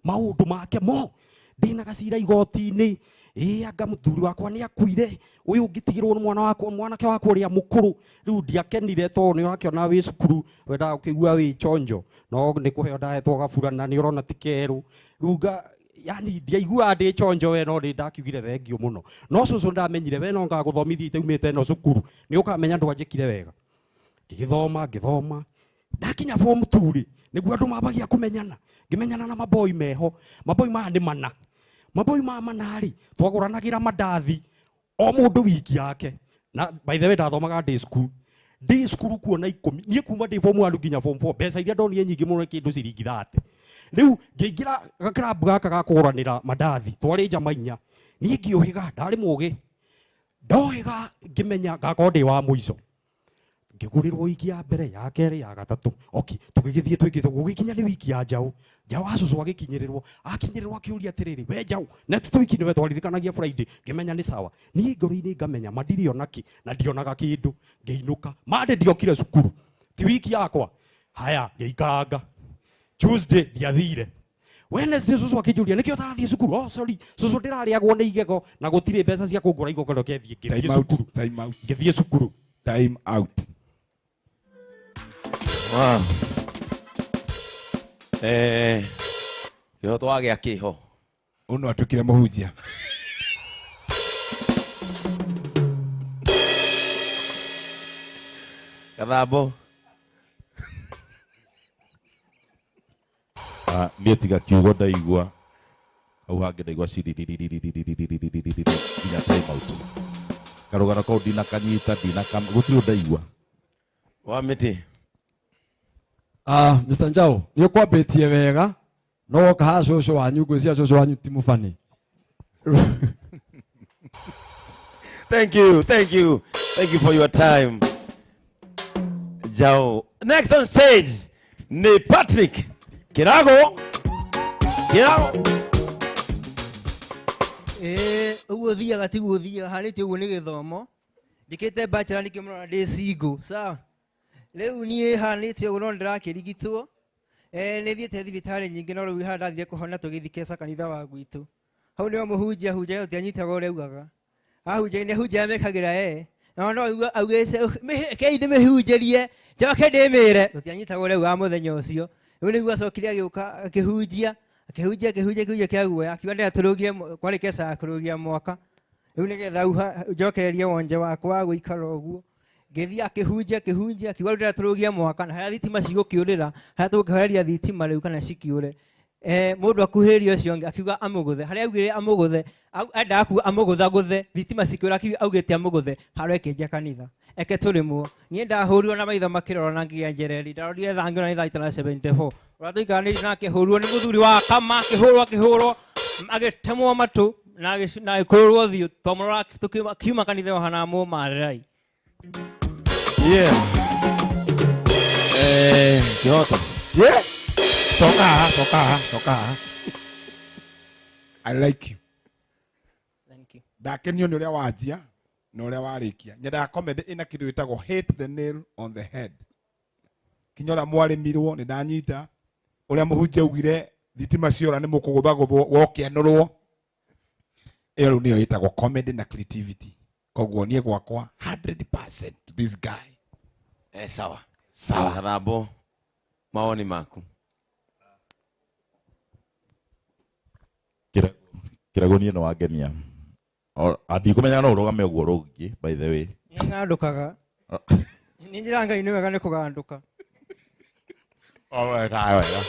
maũndũ make mo. Ndĩna gacira igoti-inĩ, anga mũthuri wakwa nĩ akuire, ũyũ ũngĩtigĩrwo nĩ mwana wakwa, mwanake wakwa ũrĩa mũkũrũ. Rĩu ndiakenire tondũ nĩ ũrakĩona wĩ cukuru wendaga gũkĩigua wĩ chonjo, no nĩ kũheo ndahetwo gaburana nĩ ũrona ti kerũ. Rĩu yani ndiaiguaga ndĩ chonjo we, no nĩ ndakiugire thengiũ mũno. No cũcũ ndamenyire we no ngagũthomithia itaumĩte ĩno cukuru, nĩ ũkamenya ndwanjĩkire wega. Ngĩgĩthoma ngĩthoma, ndakinya form 2 rĩ, nĩguo andũ mambagia kũmenyana. Ngĩmenyana na maboi meho, maboi maya nĩ mana. Maboi maya mana rĩ, twagũranagĩra mandathi o mũndũ wiki yake. Na by the way ndathomaga day school. Day school kuona 10, niĩ kuma ndĩ form 1 nginya form 4, mbeca iria ndonire nyingĩ mũno kĩndũ ciringi 30. Rĩu ngĩingĩra gakĩrabu gaka ga kũgũranĩra mandathi, twarĩ njama 4. Niĩ ngĩũhĩga, ndarĩ mũũgĩ. Ndohĩga ngĩmenya ngakorwo ndĩ wa mũico. Ngĩgũrĩrwo wiki ya mbere, ya kerĩ, ya gatatũ. Okay, tũgĩgĩthiĩ twĩkĩte ũguo, gũgĩkinya nĩ wiki ya njaũ. Njaũ wa cũcũ agĩkinyĩrĩrwo, akinyĩrĩrwo akĩũria atĩrĩrĩ, we njaũ, next week nĩwe twaririkanagia Friday. Ngĩmenya nĩ sawa. Niĩ ngoro-inĩ ngamenya ma ndirĩ ona kĩ, na ndionaga kĩndũ. Ngĩinũka. Monday ndiokire cukuru. Ti wiki yakwa. Haya, ngĩikaranga. Tuesday ndiathire. Wednesday cũcũ akĩnjũria, nĩkĩo ũtarathiĩ cukuru? Oh, sorry, cũcũ ndĩrarĩagwo nĩ igego na gũtirĩ mbeca cia kũngũra igego, reke thiĩ. Ngĩthiĩ Time out, cukuru. time out. Ngĩthiĩ cukuru. Time out. Wow. Kĩhoto wagĩa kĩho. Ũyũ no atuĩkire mũhunjia. Gathambo. Ah, niĩ tiga kiugo ndaigua hau hangĩ ndaigua ciririririririririririri nginya time out. Karũgano kau ndinakanyita ndinakam gũtirĩ ũndũ ndaigua. Wa mĩtĩ. Ah, Mr. Njau, nĩ ũkwambĩtie wega no woka haha cũcũ wanyu ngwĩciria cũcũ wanyu ti mũbani. Thank you, thank you, thank you for your time. Jao. Next on stage ni Patrick Kirago. Kirago. Ũguo thiaga tiguo thiaga harĩtie ũguo nĩ gĩthomo njĩkĩte bachelor nĩkĩo mũrona ndĩ single sawa. Rĩu niĩ hanĩte ũguo no ndĩrakĩrigitwo. Nĩ thiĩte thibitarĩ nyingĩ no rĩu harĩa ndathire kũhona tũgĩthiĩ keca kanitha wa gwitũ. Hau nĩho mũhunjia ahunjagia tũtianyitaga ũrĩa augaga. Ahunjagia nĩ ahunjagia mekagĩra no no augĩte kei ndĩmĩhunjĩrie njoke ndĩmĩre tũtianyitaga ũrĩa augaga mũthenya ũcio. Rĩu nĩguo acokire agĩũka akĩhunjia akĩhunjia akĩhunjia kĩhunjia kĩa guoya akiuga ndĩrenda tũrũgie kwarĩ keca ya kũrũgia mwaka. Rĩu nĩgetha njokererie wonje wakwa wa gũikara ũguo. Ngĩthiĩ akĩhunjia akĩhunjia akiuga rĩu ndĩrenda tũrũgie mwaka na harĩa thitima cigũkĩũrĩra harĩa tũgũkĩhoreria thitima rĩu kana cikĩũre. Mũndũ akuhĩrĩria ũcio ũngĩ akiuga amũgũthe harĩa augire amũgũthe endaga kuga amũgũthagũthe thitima cikĩũra akiuga augĩte amũgũthe harĩa ĩkĩnja kanitha eke tũrĩmwo. Niĩ ndahũrirwo na maitho makĩrora na ngĩgĩa njereri ndarorire thaa ngĩona nĩ thaa itano na 74 ũrĩa tũikaranĩire nake akĩhũrirwo nĩ mũthuri wa kama akĩhũrwo akĩhũrwo agĩtemwo matũ na agĩkũrũrwo ũthiũ twamũrora akiuma kanitha ĩyo hana mũmarĩrai. Yeah. Kĩhoto. Yeah. Toka haha, toka haha, toka haha. I like you. Thank you. Ndakenio nĩ ũrĩa wanjia na ũrĩa warĩkia. Nyendaga comedy ĩna kĩndũ gĩtagwo hit the nail on the head. Kinya ũrĩa mwarĩmirwo nĩ ndanyita, ũrĩa mũhunjia augire thitima ciora nĩ mũkũgũthagũthwo wokĩanũrwo. Ĩyo rĩu nĩyo ĩtagwo comedy na creativity. Koguo niĩ gwakwa 100% to this guy. Sawa. Sawa. Gathambo, maoni maku. Kirago niĩ nĩ wangenia. Ndikũmenya no ũrũgame ũguo rũngĩ, by the way. Nĩ ng'andũkaga. Nĩ njĩra Ngai nĩ wega nĩ kũgandũka. O wega, wega.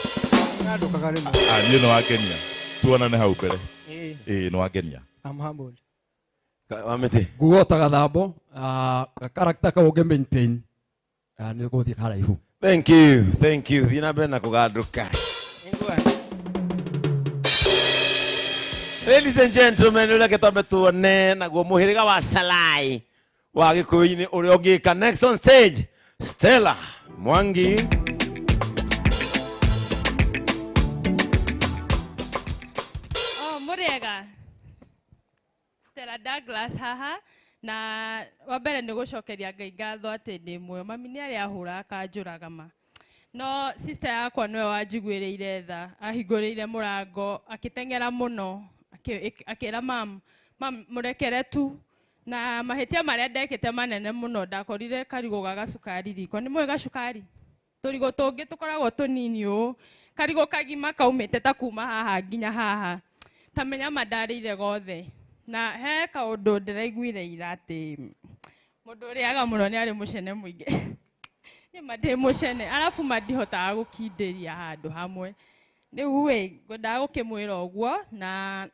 Nĩ ng'andũkaga rĩmwe. Niĩ nĩ wangenia. Tuonane hau mbere. Ĩĩ, nĩ wangenia. I'm humbled. Wamĩtĩ. Nguga ta Gathambo, ga character kau ũngĩ maintain, nĩ ũgũthiĩ haraihu. Thank you, thank you. Thiĩ na mbere na kũgandũka. Ladies and gentlemen, reke twambe tuone naguo mũhĩrĩga wa Salai wa Gĩkũyũ-inĩ ũrĩa ũngĩka. Next on stage, Stella Mwangi. Oh, mũrĩega. Stella Douglas haha na wa mbere nĩ gũcokeria Ngai ngatho atĩ ndĩ muoyo. Mami nĩ arĩa ahũraga akanjũraga ma. No sister yakwa nĩwe wanjiguĩrĩire tha, ahingũrĩire mũrango akĩteng'era mũno akĩra mam, mam mũrekere tu. Na mahĩtia marĩa ndekĩte manene mũno, ndakorire karigũ ga gacukari riko. Nĩ mũĩ gacukari? Tũrigũ tũngĩ tũkoragwo tũnini ũũ. Karigũ kagima kaumĩte ta kuma haha nginya haha. Ta menya ma ndarĩire gothe. Na he kaũndũ ndĩraiguire ira atĩ mũndũ ũrĩaga mũno nĩ arĩ mũcene mũingĩ. Niĩ ma ndĩ mũcene, arabu ma ndihotaga gũkindĩria handũ hamwe. Rĩu ĩ, ngwendaga gũkĩmwĩra ũguo na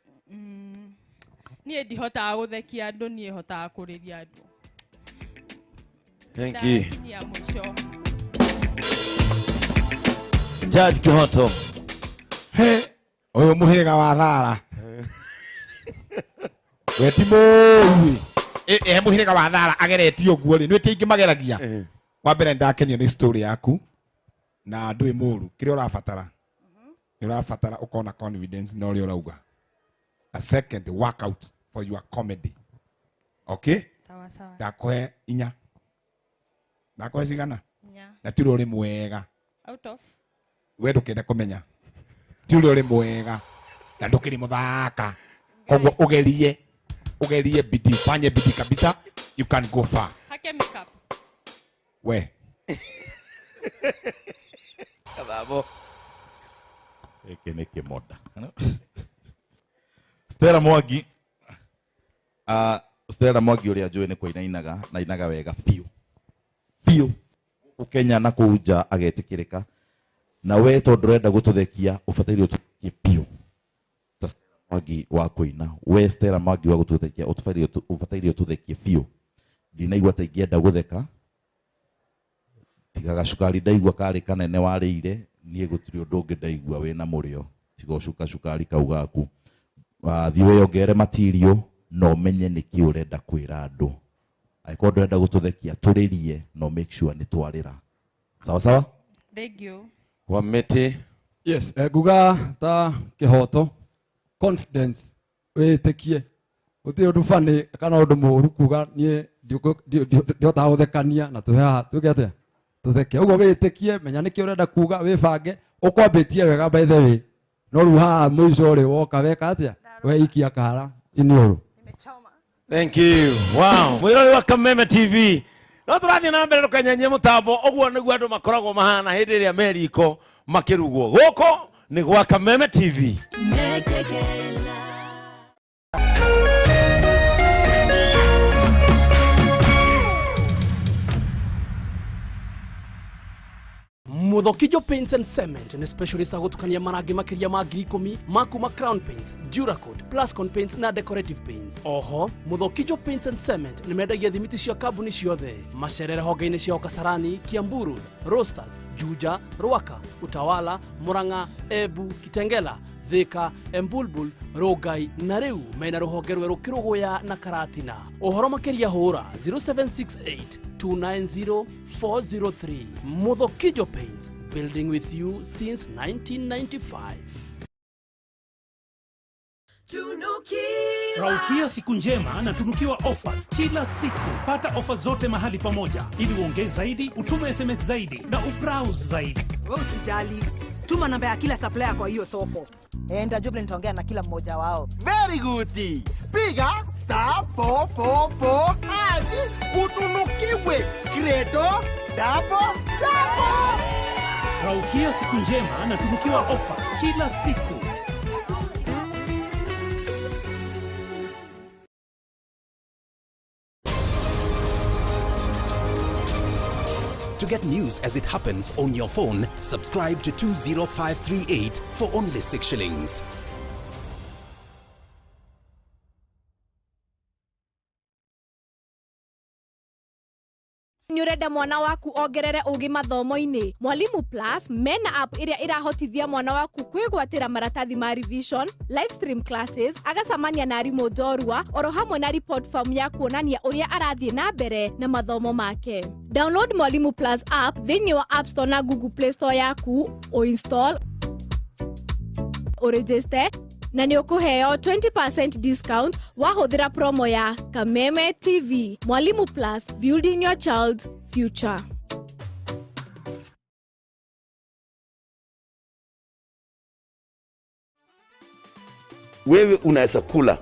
niĩ ndihotaga gũthekia andũ, niĩ hotaga kũrĩria andũ. Thank you. Ndakinyia mũico. Judge Kihoto. He, ũyũ mũhĩrĩga wa Thara. We ti mũũĩ. He mũhĩrĩga wa Thara ageretie ũguo rĩ, nĩ ti aingĩ mageragia. Wa mbere ndakenio nĩ story yaku na ndũĩ mũũru, kĩrĩa ũrabatara. Nĩ ũrabatara ũkorwo na confidence na ũrĩa ũrauga. A second workout for your comedy. Okay? Sawa sawa. Ndakũhe inya. Ndakũhe cigana? Inya. Na ti ũrĩa ũrĩ mwega. Out of? We ndũkĩende kũmenya. Ti ũrĩa ũrĩ mwega na ndũkĩrĩ mũthaka. Koguo ũgerie, ũgerie bidii, fanye bidii kabisa, you can go far. Hake makeup. We. Kababo. Gĩkĩ nĩ kĩmonda. Stella Mwangi. Stella Mwangi ũrĩa njũĩ nĩ kũinainaga na inaga wega biũ. Biũ. Kenya na kũu nja agetĩkĩrĩka na we tondũ ũrenda gũtũthekia ũbataire ũtũthekie biũ ta Stella Mwangi wa kũina we Stella Mwangi wa gũtũthekia ũbataire ũtũthekie biũ ndinaigua ta ingĩenda gũtheka tiga gacukari ndaigua karĩ kanene warĩire niĩ gũtirĩ ũndũ ũngĩ ndaigua wĩna mũrĩo tiga ũcuka cukari kau gaku thiĩ wĩyongerere material na ũmenye nĩkĩ ũrenda kwĩra andũ angĩkorwo ndũrenda gũtũthekia tũrĩrie no make sure nĩ twarĩra sawa sawa. Thank you. Wa mĩtĩ. Yes, nguga ta kĩhoto confidence wĩtĩkie gũtirĩ ũndũ funny kana ũndũ mũũru kuga niĩ ndihotaga gũthekania na twĩ haha twĩke atĩa tũtheke ũguo wĩtĩkie menya nĩkĩ ũrenda kuga wĩbange ũkwambĩtie wega by the way no rĩu haha mũico rĩ woka weka atĩa weikia kara iniũrũ. Thank you. Wow. Mwirori wa Kameme TV. No tũrathiĩ na mbere ndũkanyenyie mũtambo ũguo nĩguo andũ makoragwo mahana hĩndĩ ĩrĩa me riko makĩrugwo. Gũkũ nĩ gwa Kameme TV. Muthokijo Paints and Cement nĩ specialist a gũtukania marangi makĩria ma 10,000 ma kuma Crown Paints, Duracoat, Plascon Paints na Decorative Paints. Oho, Muthokijo Paints and Cement nĩ mendagia thimiti cia kambuni ciothe. Macerere honge-inĩ ciao Kasarani, Kiambu Road, Roasters, Juja, Ruaka, Utawala, Murang'a, Embu, Kitengela, Thika, Embulbul, Rongai na rĩu mena rũhonge rwerũ Kĩrũgũya na Karatina. Ũhoro makĩria hũra 0768 290 403. Muthokijo Paints, building with you since 1995. Raukia siku njema na tunukiwa offers kila siku. Pata offers zote mahali pamoja ili uongee zaidi, utume SMS zaidi na ubrowse zaidi. Wewe usijali, tuma namba ya kila supplier kwa hiyo soko. Enda vile nitaongea na kila mmoja wao. Very good. Piga star 444 hash utunukiwe credo double double. Raukia siku njema na tunukiwa offers kila siku. To get news as it happens on your phone, subscribe to 20538 for only 6 shillings. Nĩũrenda mwana waku ongerere ũgĩ mathomo-inĩ? Mwalimu Plus mena app ĩrĩa ĩrahotithia mwana waku kwĩgwatĩra maratathi ma revision, live stream classes, agacamania na arimũ njorua oro hamwe na report form ya kuonania ũrĩa arathiĩ na mbere na mathomo make. Download Mwalimu Plus app thĩinĩ wa App Store na Google Play Store yaku, ũinstall, ũregister na nĩ ũkũheo 20% discount wahũthĩra promo ya Kameme TV. Mwalimu Plus, building your child's future. Wewe unaweza kula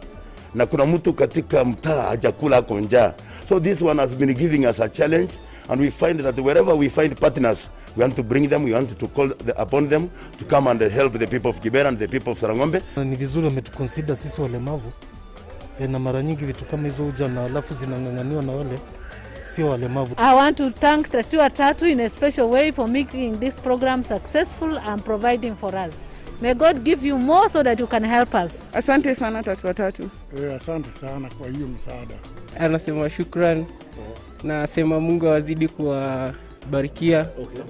na kuna mtu katika mtaa hajakula ako njaa. So this one has been giving us a challenge, and we find that wherever we find partners, we want to bring them, we want to call upon them to come and help the people of Kibera and the people of Sarangombe. Ni vizuri wametuconsider sisi walemavu, na mara nyingi vitu kama hizo huja na alafu zinang'ang'aniwa na wale sio walemavu. I want to thank Tatua Tatu in a special way for making this program successful and providing for us. May God give you more so that you can help us. Asante sana Tatua Tatu. Asante sana kwa hiyo msaada. Anasema shukran. Na sema Mungu awazidi kuwabarikia. Okay.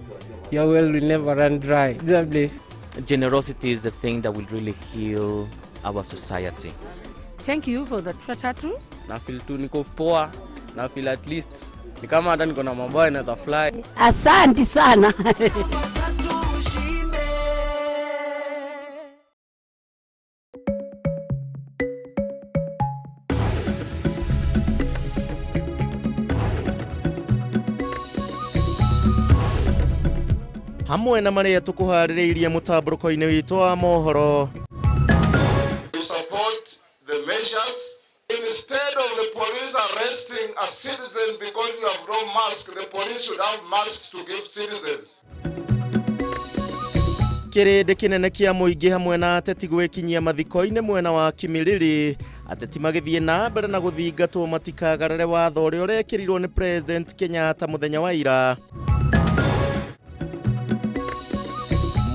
Your well will never run dry. God bless. Generosity is the thing that will really heal our society. Thank you for the Tatua Tatu. Na feel tu niko poa, na feel at least ni kama hata niko na mambo yanaweza fly. Asante sana. Hamwe na maria tukuharĩrĩirie mũtambũrũko-inĩ witũ wa mohoro. We support the measures. Instead of the police arresting a citizen because you have no mask, the police should have masks to give citizens. Kĩrĩndĩ kĩnene kĩa mũingĩ hamwe na ateti gwĩkinyia mathiko-inĩ mwena wa Kimilili, ateti magĩthiĩ na mbere na gũthingatwo matikagarare watho ũrĩa ũrekĩrirwo nĩ President Kenyatta mũthenya wa ira.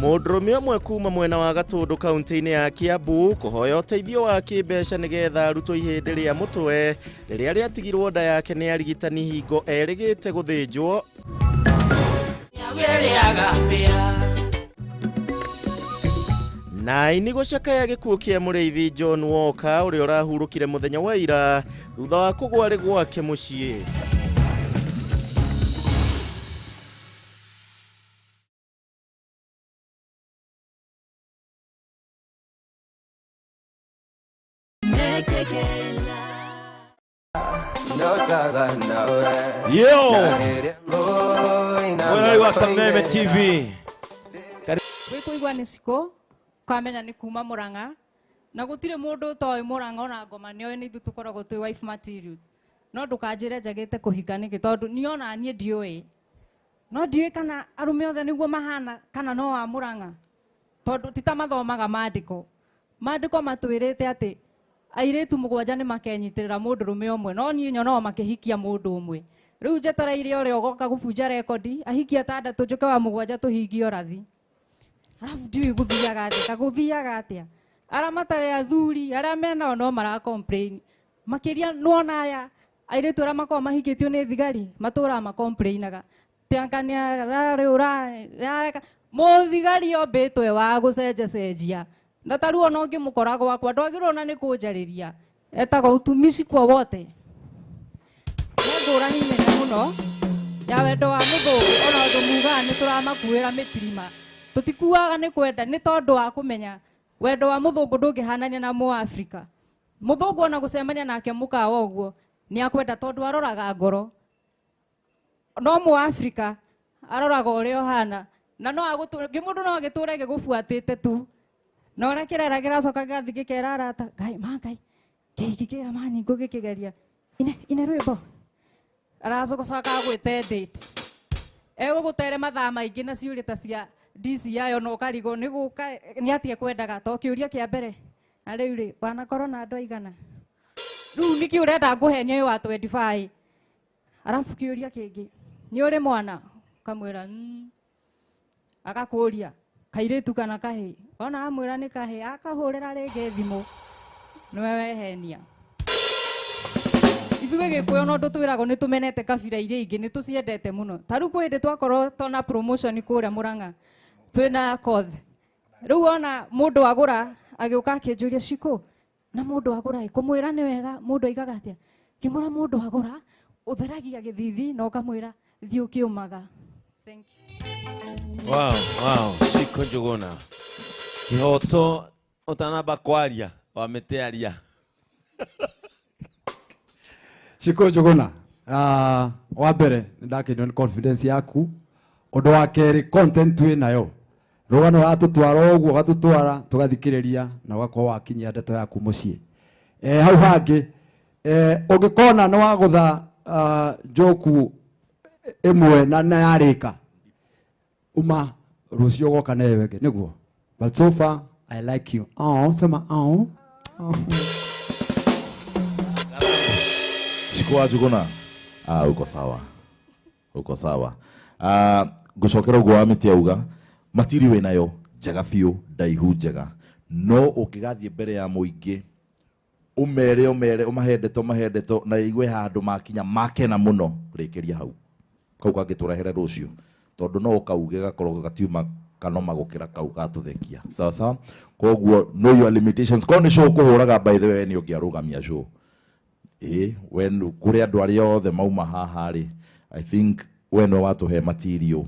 Mũndũrũme ũmwe kuma mwena wa Gatũndũ kaunti-inĩ ya Kiambu kũhoya ũteithio wa kĩmbeca nĩgetha arutwo ihĩndĩ rĩa mũtwe rĩrĩa rĩatigirwo nda yake nĩ arigitani hingo erĩgĩte gũthĩnjwo. Na aini gũcakaya gĩkuũ kĩa mũrĩithi John Walker ũrĩa ũrahurũkire mũthenya wa ira thutha wa kũgwa arĩ gwake mũciĩ. Yo! Mwena wa Kameme TV. Wikuigua nĩ cikũ ũkamenya nĩ kuma Murang'a na gũtirĩ mũndũ ũtoĩ Murang'a ona ngoma nĩoĩ nĩ ithuĩ tũkoragwo twĩ wife material no ndũkanjĩre njagĩte kũhika nĩkĩ tondũ niĩ ona niĩ ndiũĩ no ndiũĩ kana arũme othe nĩguo mahana kana no wa Murang'a tondũ ti ta mathomaga maandĩko. Maandĩko matwĩrĩte atĩ airĩtu mũgwanja nĩ makenyitĩrĩra mũndũrũme ũmwe no niĩ nyonaga makĩhikia mũndũ ũmwe. Rĩu njetereire ũrĩa ũgoka gũbunja rekondi ahikie atandatũ njũke wa mũgwanja tũhingie ũrathi. Arabu ndiũĩ gũthiaga atĩa, ta gũthiaga atĩa. Arĩa matarĩ athuri arĩa menao no mara complain. Makĩria nĩwona aya airĩtu arĩa makoragwo mahikĩtio nĩ thigari matũraga ma complainaga. Tianga nĩ ararĩũra mũthigari ombĩtwo e wa gũcenjacenjia. Na ta rĩu ona ũngĩmũkora gwakwa ndwagĩrĩirwo ona nĩ kũnjarĩria. Etagwo utumishi kwa wote. Nĩ ngũrani nene mũno ya wendo wa mũthũngũ ona ũndũ mugaga nĩ tũramakuĩra mĩtirima. Tũtikuaga nĩ kwenda nĩ tondũ wa kũmenya wendo wa mũthũngũ ndũngĩhanania na mũafrika. Mũthũngũ ona gũcemania nake mũkawa ũguo nĩ akwenda tondũ aroraga ngoro. No mũafrika aroraga ũrĩa ũhana na no agũtũre mũndũ no agĩtũre gĩgũbuatĩte tu. Na ũrĩa kĩrera kĩracoka gĩgathiĩ gĩkera arata Ngai ma Ngai kĩhiki kĩra mani ngũgĩkĩgeria ine rwĩmbo aracoka agwĩte date egũgũtere mathaa maingĩ na ciũria ta cia DCI ona ũkarigwo nĩ gũka nĩ atĩa kwendaga to kĩũria kĩa mbere na rĩu rĩ wanakorwo na andũ aigana rĩu nĩkĩ ũrenda ngũhenia ũyũ wa 25 arabu kĩũria kĩngĩ nĩ ũrĩ mwana ũkamwĩra agakũria kairĩtu kana kahĩĩ ona amwĩra nĩ kahĩĩ akahũrĩra rĩngĩ thimũ nĩwe wehenia. Ithuĩ Gĩkũyũ no ũndũ twĩragwo nĩ tũmenete kabira iria ingĩ nĩ tũciendete mũno ta rĩu kwĩ hĩndĩ twakorwo tona promotion kũrĩa Murang'a twĩna koth rĩu ona mũndũ agũra agĩũka akĩnjũria Shiko na mũndũ agũra ĩ kũmwĩra nĩ wega mũndũ aigaga atĩa ngĩmwĩra mũndũ agũra ũtheragia gĩthithi na ũkamwĩra thiĩ ũkĩũmaga. Thank you. Wow, wow, Shiko Njuguna. Kĩhoto ũtanamba kwaria wamĩtearia. Shiko Njuguna, wa mbere nĩ ndakenio nĩ confidence yaku. Ũndũ wa kerĩ content wĩ nayo. Rũgano ratũtwara ũguo ũgatũtwara tũgathikĩrĩria na ũgakorwo wakinyia ndeto yaku mũciĩ. Hau hangĩ ũngĩkona nĩ wagũtha njoku ĩmwe na yarĩka uma rũciũ ũgoka na ĩyo ĩngĩ nĩguo. But so far I like you. Oh, sema oh. Oh. Shiko wa Njuguna, uko sawa. Uko sawa. Ngũcokera ũguo wa mĩtĩ auga matiri wĩ nayo njega biũ ndaihu njega no ũngĩgathiĩ mbere ya mũingĩ ũmere ũmere ũmahe ndeto na igue handũ makinya makena mũno rĩkĩria hau kau kangĩtũrehere rũciũ tondũ no ũkauge gakorwo gatiuma kanoma gũkĩra kau gatũthekia sawa sawa. Koguo know your limitations. Korwo nĩ show ũkũhũraga by the way nĩ ũngĩarũgamia show we kũrĩ andũ arĩa othe mauma haha rĩ I think we nĩwe watũhe material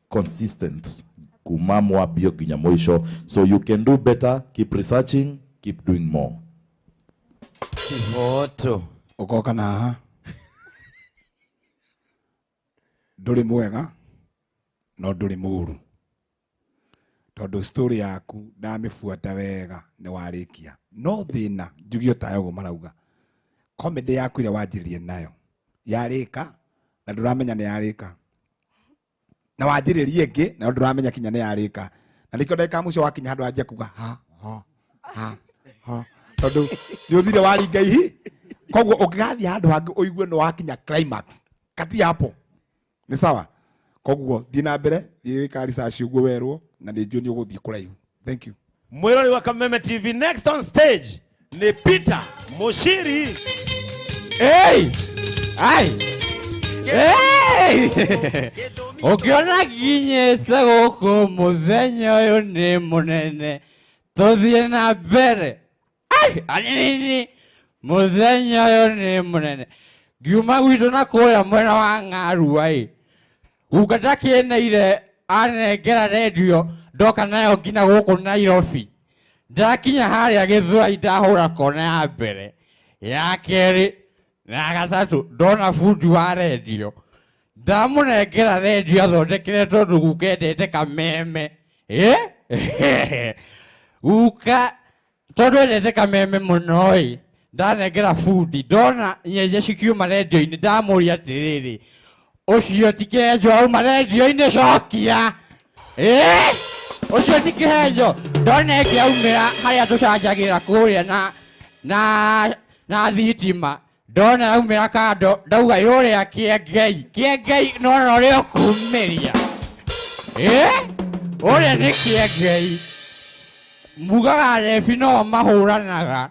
consistent kuma mwambio nginya mũico, so you can do better, keep researching, keep doing more. Kĩhoto ũkoka na haha ndũrĩ mwega no ndũrĩ mũũru tondũ story yaku ndamĩbuata wega nĩ warĩkia no thĩna njuge tayo ũguo marauga comedy yaku ĩrĩa wanjĩrĩrie nayo yarĩka na ndũramenya nĩ yarĩka na wanjĩrĩrie ĩngĩ na ndũramenya kinya nĩ yarĩka na nĩkĩo ndagĩka ya mũico wakinya handũ wanjia kuga ha ha ha ha tondũ nĩ ũthire waringa ihi koguo ũngĩgathiĩ handũ hangĩ ũigue nĩ wakinya climax kati hapo nĩ sawa. Koguo thiĩ na mbere, thiĩ wĩka research ũguo werwo, na nĩ njũĩ nĩ ũgũthiĩ kũraihu. Thank you. Mwĩrori wa Kameme TV, next on stage ni Peter Mushiri. Hey! Ai! Hey! Ũkĩona nginyĩte gũkũ mũthenya ũyũ nĩ mũnene, tũthiĩ na mbere. Ai! Anini! Mũthenya ũyũ nĩ mũnene. Ngiuma gwitũ na kũrĩa mwena wa Ng'arua ĩ. Guka ndakĩeneire anengera rendio ndoka nayo nginya gũkũ Nairobi. Ndakinya harĩa Gĩthũrai ndahũra kona ya mbere, ya kerĩ na ya gatatũ, ndona bundi wa rendio. Ndamũnengera rendio athondekere tondũ guka endete kameme. Ĩ? Guka tondũ endete kameme mũno ĩ, ndanengera bundi, ndona nyenje cikiuma rendio-inĩ, ndamũria atĩrĩrĩ, ũcio ti kĩhenjo auma rendio-inĩ, cokia. Ĩ? Ũcio ti kĩhenjo, ndona ĩngĩ aumĩra harĩa tũcanjagĩra kũrĩa na thitima, ndona aumĩra kando, ndauga yũrĩa kĩengei, kĩengei nona ũrĩa ũkumĩria. Ĩ? Ũrĩa nĩ kĩengei. Mugaga arebi no mahũranaga.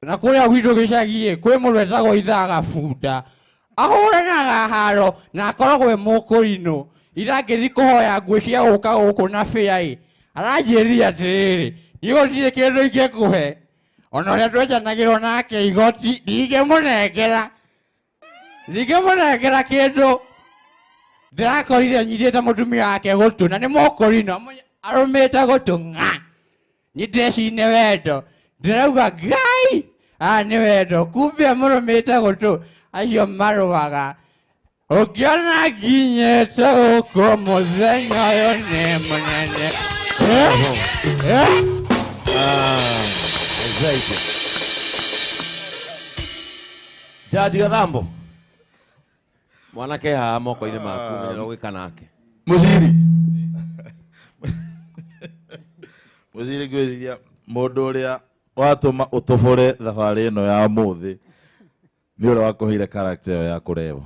Na kũrĩa gwitũ gĩcagi-ĩ, kwĩ mũndũ etagwo Ithaga Bunda. Ahũranaga haro na akoragwo e mũkũrinũ. Ira ngĩthiĩ kũhoya nguo cia gũka gũkũ na bĩa-ĩ, aranjĩrire atĩrĩrĩ, niĩ gũtirĩ kĩndũ ingĩkũhe. Ona ũrĩa twenjanagĩrwo nake igoti, ndingĩmũnengera. Ndingĩmũnengera kĩndũ. Ndĩrakorire nyitĩte mũtumia wake gũtũ, na nĩ mũkũrinũ, arũmĩte gũtũ ng'a. Niĩ ndĩreciria nĩ wendo. Ndĩrauga Ngai, aya nĩ wendo. Kumbe amũrũmĩte gũtũ, acio marũaga. Ũngĩona nginyĩte gũkũ mũthenya ũyũ nĩ mũnene. Jaji Gathambo, mwanake haha moko-inĩ maku, menyera ũgwĩka nake. Mũciri. Mũciri, ngwĩciria mũndũ ũrĩa watũma ũtũbũre thabarĩ ĩno ya ũmũthĩ nĩ ũrĩa wakũheire character ĩyo ya kũrewa.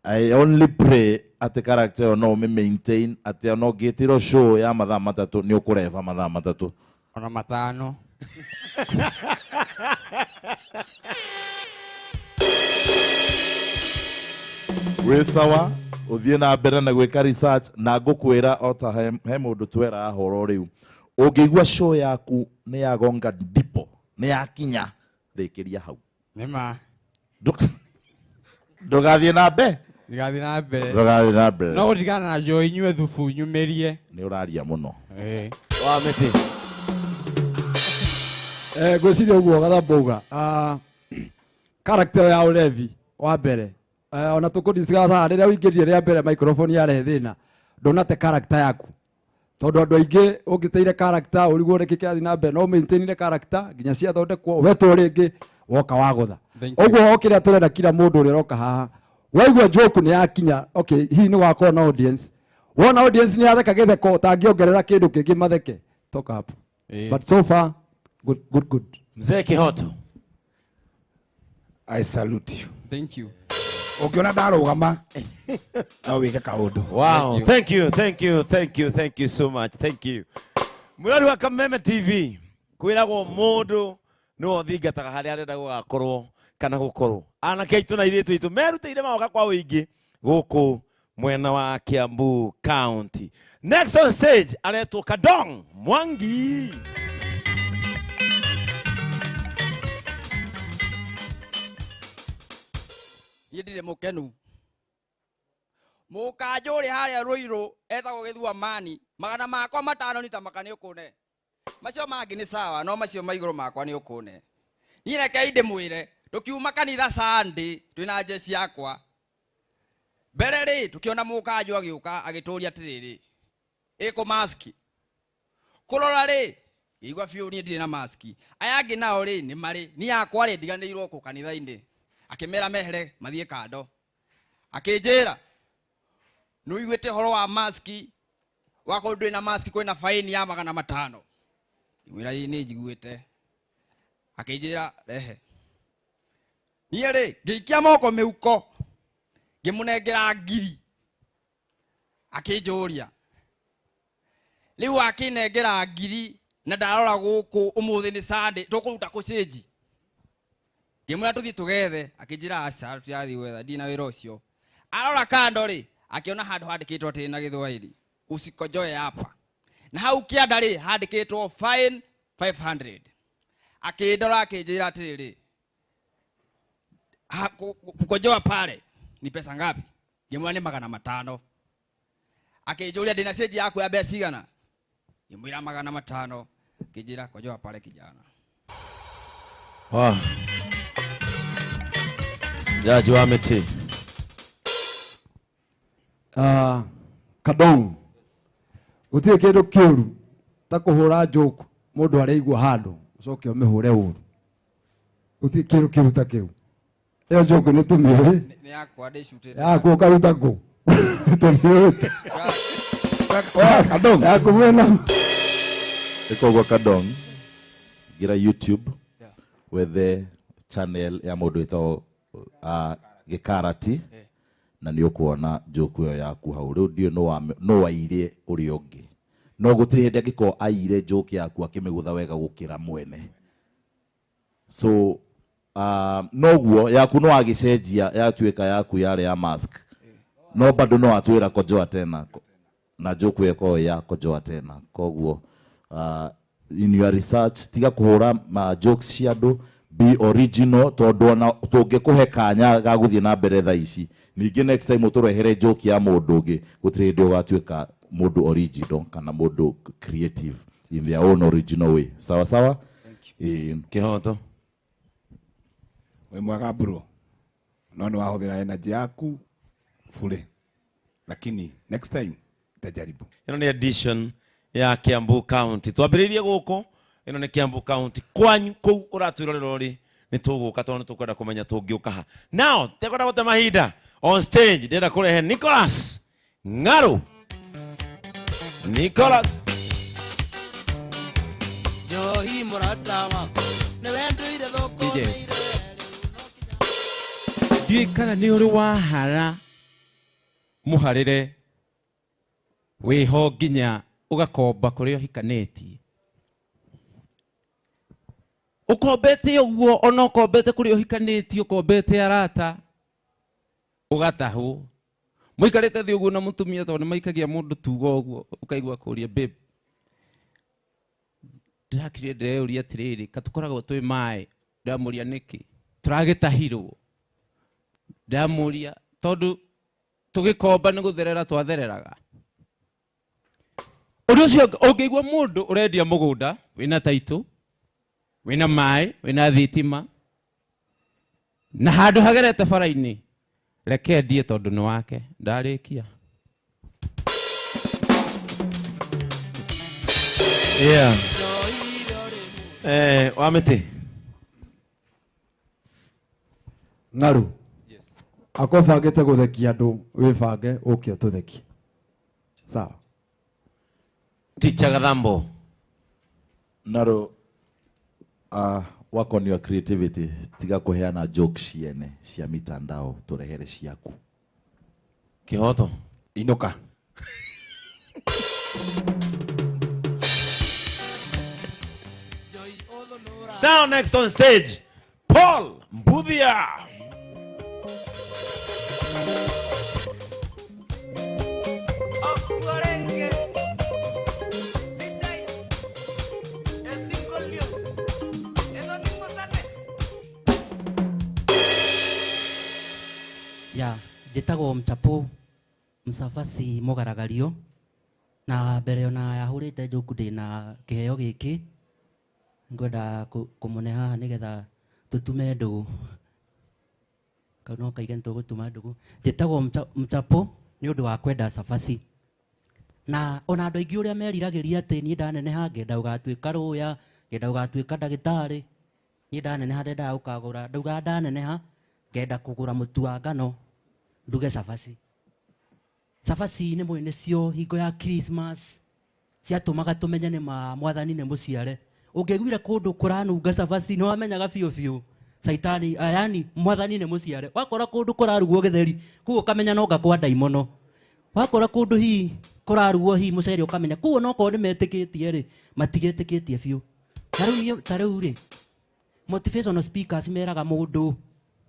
I only pray atĩ character ĩyo no ũmĩ maintain, atĩ ona ũngĩtĩrwo show ya mathaa 3 nĩ ũkũreba mathaa 3. Ona 5. Wĩ sawa, ũthiĩ na mbere na gwĩka research, na ngũkwĩra o ta he mũndũ twera horo rĩu. Ũngĩigua show yaku nĩ yagonga ndipo, nĩ yakinya, rĩkĩria hau. Nĩ ma. Ndũgathiĩ na mbere. Ndũgathiĩ na mbere. Ndũgathiĩ na mbere. No gũtigana na njohi inyue thubu nyumĩrie. Nĩ ũraria mũno. Wa mĩtĩ. Ngwĩciria ũguo Gathambo auga. Character ya ũlevi wa mbere. Ona tũkũ-discuss haha, rĩrĩa ũingĩrire rĩa mbere microphone yarehe thĩna, ndũnate character yaku. Tondũ andũ aingĩ ũngĩteire character, ũrigwo nĩkĩ kĩrathiĩ na mbere, no maintainire character nginya ciathondekwo, wetwo rĩngĩ, woka wagũtha. Thank you. Ũguo o kĩrĩa tũrenda kila mũndũ ũrĩa ũroka haha, waigua joke nĩ yakinya, okay, hihi nĩ wakorwo na audience. Wona audience nĩ yatheka gĩtheko, ũtangĩongerera kĩndũ kĩngĩ matheke, toka hapo. But so far, good, good, good. Mzee Kihoto. I salute you. Thank you. Ũngĩona ndarũgama, no wĩke kaũndũ. Wow. Thank you, thank you, thank you, thank you so much. Thank you. Mwĩrori wa Kameme TV, kwĩragwo mũndũ nĩwe ũthingataga harĩa arenda gũgakorwo kana gũkorwo. Anake aitũ na airĩtu aitũ merutĩire magoka kwa ũingĩ gũkũ mwena wa Kiambu County. Next on stage aretwo Kadong Mwangi. Niĩ ndirĩ mũkenu. Mũkanjũ ũrĩa harĩa Ruiru etagwo Gĩthua Mani, 500 nĩ ta maka nĩ ũkũne. Macio mangĩ nĩ sawa, no macio ma igũrũ makwa nĩ ũkũne. Niĩ rekei ndĩmwĩre, tũkiuma kanitha Sunday twĩna njeci yakwa. Mbere rĩ, tũkĩona mũkanjũ agĩũka agĩtũria atĩrĩrĩ, ĩkũ maski? Kũrora rĩ, ngĩigua biũ niĩ ndirĩ na maski. Aya angĩ nao rĩ, nĩ marĩ. Niĩ yakwa rĩ, ndiganĩirwo kũ kanitha-inĩ. Akĩmera mehere mathiĩ kando. Akĩnjĩra, nĩũiguĩte ũhoro wa maski, wakorwo ndũrĩ na maski kwĩna faini ya 500. Ngĩmwĩra ĩĩ nĩ njiguĩte. Akĩnjĩra rehe. Niĩ rĩ, ngĩikia moko mĩhuko, ngĩmũnengera ngiri. Akĩnjũria. Rĩu akĩnengera ngiri na ndarora gũkũ ũmũthĩ nĩ Sunday tũkũruta kũ change. Ngĩmwĩra tũthiĩ tũgethe, akĩnjĩra aca tũtirathiĩ gwetha ndirĩ na wĩra ũcio. Arora kando rĩ, akĩona handũ handĩkĩtwo atĩrĩ na Gĩthwaĩri, usikojoe hapa. Na hau kĩanda rĩ handĩkĩtwo fine 500. Akĩndora akĩnjĩra atĩrĩrĩ, kukojoa pale ni pesa ngapi? Ngĩmwĩra nĩ 500. Akĩnjũria ndĩna change yaku ya mbeca cigana? Ngĩmwĩra 500. Akĩnjĩra kojoa pale kijana. Wow. Jaji wa mĩtĩ. Kadong. Gũtirĩ kĩndũ kĩũru ta kũhũra joke mũndũ araigua handũ ũcoke ũmĩhũre ũru. Gũtirĩ kĩndũ kĩũru ta kĩu. Ĩyo joke nĩ tũmĩũĩ. Nĩ yakwa ndĩcutĩte. Yaku ũkaruta kũ? Tũmĩũĩ. Kadong. Yaku mwena. Ĩkoguo Kadong. Gira YouTube wethe channel ya mũndũ wĩtagwo Gĩkarati na nĩ ũkuona joke ĩyo yaku hau. Rĩu ndiũĩ no waire ũrĩa ũngĩ. No gũtirĩ hĩndĩ angĩkorwo aire joke yaku akĩmĩgũtha wega gũkĩra mwene. So noguo yaku no agĩcenjia yatuĩka yaku yarĩ ya mask. No bado no atwĩra kojoa tena na joke ĩyo ĩkorwo ya kojoa tena. Koguo in your research tiga kũhũra ma jokes cia andũ, be original tondũ ona tũngĩkũhe kanya ga gũthiĩ na mbere thaa ici ningĩ next time ũtũrehere joke ya mũndũ ũngĩ gũtirĩ hĩndĩ ũgatuĩka mũndũ original kana mũndũ creative in their own original way. Sawa sawa? Kĩhoto. Wĩ mwega bro. No nĩ wahũthĩra energy yaku bure. Lakini next time utajaribu. Ĩno nĩ edition ya Kiambu County. Twambĩrĩirie gũkũ, ĩno nĩ Kiambu County. Kwanyu kũu ũratwĩrorera ũrĩ, nĩ tũgũka tondũ nĩ tũkwenda kũmenya tũngĩũka ha. Now, ndekwenda gũte mahinda on stage, ndĩrenda kũrehe Nicholas Ng'arũ. Nicholas. Njohi mũrata wakwa, nĩwe ndũire thoko DJ. Ndiũĩ kana nĩ ũrĩ wahara mũharĩre wĩho nginya ũgakomba kũrĩa ũhikanĩtie. Ũkombete ũguo ona ũkombete kũrĩa ũhikanĩtie, ũkombete arata, ũgatahwo. Mũikarĩte thĩ ũguo na mũtumia tondũ nĩmaikagia mũndũ tugo ũguo, ũkaigua kũria babe. Ndĩrakire ndĩreyũria atĩrĩrĩ, ka tũkoragwo twĩ maĩ, ndĩramũria nĩkĩ? Tũragĩtahirwo. Ndĩramũria tondũ tũgĩkomba nĩ gũtherera twathereraga. Ũndũ ũcio ũngĩigua mũndũ ũrendia mũgũnda wĩna taitũ, wĩna maĩ, wĩna thitima, na handũ hagerete bara-inĩ, reke endie tondũ nĩ wake. Ndarĩkia. Yeah. Wa mĩtĩ. Ng'aru. Yes. Akorwo ũbangĩte gũthekia andũ, wĩbange ũke ũtũthekie. Sawa. Teacher Gathambo. Naro, work on your creativity. Tiga kũheana jokes ciene cia mitandao, tũrehere ciaku. Kĩhoto. Inũka. Now next on stage, Paul Mbuthia. Ya, njĩtagwo Mchapo Msafasi Mũgaragario, na mbere ona yahũrĩte njoku ndĩna kĩheo gĩkĩ ngwenda kũmũne haha nĩgetha tũtume ndũgũ. Kau no kaige nĩtũgũtuma ndũgũ. Njĩtagwo Mchapo nĩ ũndũ wa kwenda cabaci. Na ona andũ aingĩ ũrĩa meriragĩria atĩ niĩ ndaneneha ngenda gũgatuĩka rũya, ngenda gũgatuĩka ndagĩtarĩ, niĩ ndaneneha ndendaga gũkagũra, ndaugaga ndaneneha ngenda kũgũra mũtu wa ngano nduge cabaci. Cabaci nĩ mũĩ nĩcio hingo ya Christmas ciatũmaga tũmenye nĩ ma mwathani nĩ mũciare. Ũngĩaiguire kũndũ kũranunga cabaci nĩ wamenyaga biũ biũ Saitani, yani mwathani nĩ mũciare. Wakora kũndũ kũrarugwo gĩtheri, kũu ũkamenya no ngakwa ndaimono. Wakora kũndũ hihi kũraruo hihi mũcere ũkamenya koguo nokorwo nĩ metĩkĩtie rĩ matigetĩkĩtie biũ. Ta rĩu niĩ ta rĩu rĩ motivational speakers meraga mũndũ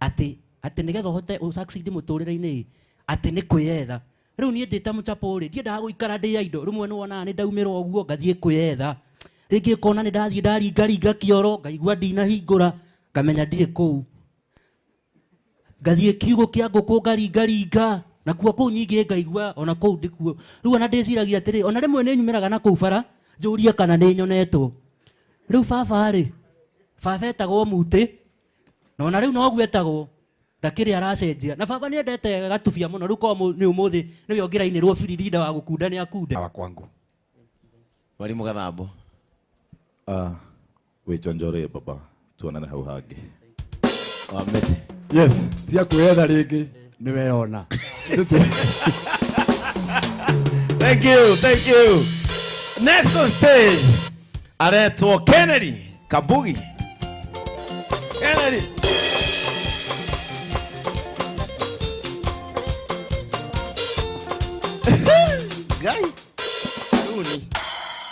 atĩ atĩ nĩgetha ũhote ũ succeed mũtũrĩre-inĩ atĩ nĩ kwĩyetha. Rĩu niĩ ndĩ ta mũchapo rĩ ndiendaga gũikara ndĩ idle, rĩmwe nĩ wonaga nĩ ndaumĩra ũguo ngathiĩ kwĩyetha, rĩngĩ ngona nĩ ndathiĩ ndaringaringa kĩoro ngaigua ndinahingũra ngamenya ndirĩ kũu, ngathiĩ kiugũ kĩa ngũkũ ngaringaringa nakuo kũu nyingĩ ngaigua ona kũu ndĩkuo. Rĩu ona ndĩciragia atĩrĩ ona rĩmwe nĩ nyumĩraga na kũu bara njũrie kana nĩ nyonetwo. Rĩu baba rĩ, baba etagwo Mutĩ na ona rĩu noguo etagwo, ndakĩrĩ aracenjia. Na baba nĩ endete gatubia mũno, rĩu korwo nĩ ũmũthĩ nĩwe ũngĩrainĩrwo biririnda wa gũkunda nĩ akunde. Awa kwangu. Mwalimu Gathambo. Wĩchonjore baba, tuonane hau hangĩ. Wamete. Yes, tiga kwĩyetha rĩngĩ nĩ weyona. Thank you, thank you. Next on stage aretwo Kennedy Kabugi. Kennedy. Ngai. Saruni.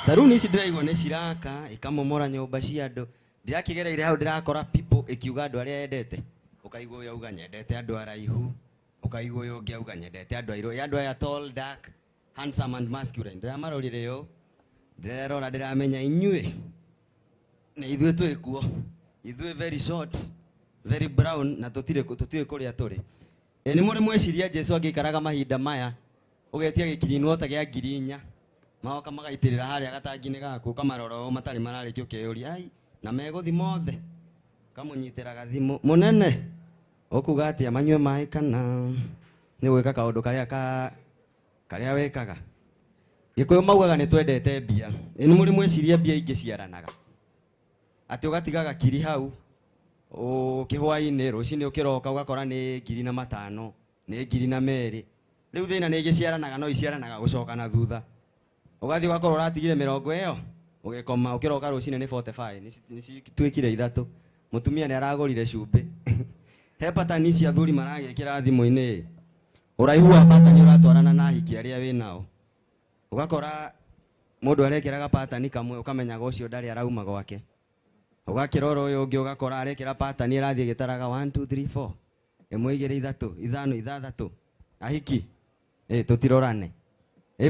Saruni ici ndĩraigua nĩ ciraka ikamomora nyũmba cia andũ. Ndĩrakĩgereire hau ndĩrakora people ĩkiuga andũ arĩa endete. Ũkaigua ũyũ auga nyendete andũ araihu. Ũkaigua ũyũ ũngĩ auga nyendete andũ airũ. Ĩ andũ aya tall, dark, handsome and masculine. Ndĩramarorire ũũ. Ndĩrerora ndĩramenya inyuĩ. Nĩ ithuĩ twĩ kuo. Ithuĩ very short, very brown na tũtirĩ tũtiũĩ kũrĩa tũrĩ. Ĩ nĩ mũrĩ mweciria Jesu angĩikaraga mahinda maya ũgetia gĩkirinwo ta kĩa 4,000 magoka magaitĩrĩra harĩa gatangi-inĩ gaku ũkamarora ũũ matarĩ mararĩkia ũkeyũria ai na megũthi mothe kamũnyitĩra gathimũ mũnene ũkuga atĩa manyue maĩ kana nĩ gwĩka kaũndũ karĩa ka karĩa wĩkaga. Gĩkũyũ maugaga nĩ twendete mbia. Ĩ nĩ mũrĩ mweciria mbia ingĩciaranaga atĩ ũgatiga gakiri hau ũkĩhwainĩ rũcinĩ ũkĩroka ũgakora nĩ 5,000 nĩ 2,002. Rĩu thĩna nĩ igĩciaranaga no iciaranaga gũcoka na thutha. Ũgathiĩ ũgakorwo ũratigire mĩrongo ĩyo ũgĩkoma ũkĩroka rũcinĩ nĩ 45 nĩ cituĩkire 3. Mũtumia nĩ aragũrire cumbĩ. He patani cia athuri maragĩkĩra thimũ-inĩ. Ũraihu wa patani ũratwarana na ahiki arĩa wĩ nao. Ũgakora mũndũ arekĩraga patani kamwe ũkamenyaga ũcio ndarĩ arauma gwake. Ũgakĩrora ũyũ ũngĩ ũgakora arekĩra patani ĩrathiĩ ĩgĩtaraga 1 2 3 4 1 2 3 5 6 ahiki tũtirorane.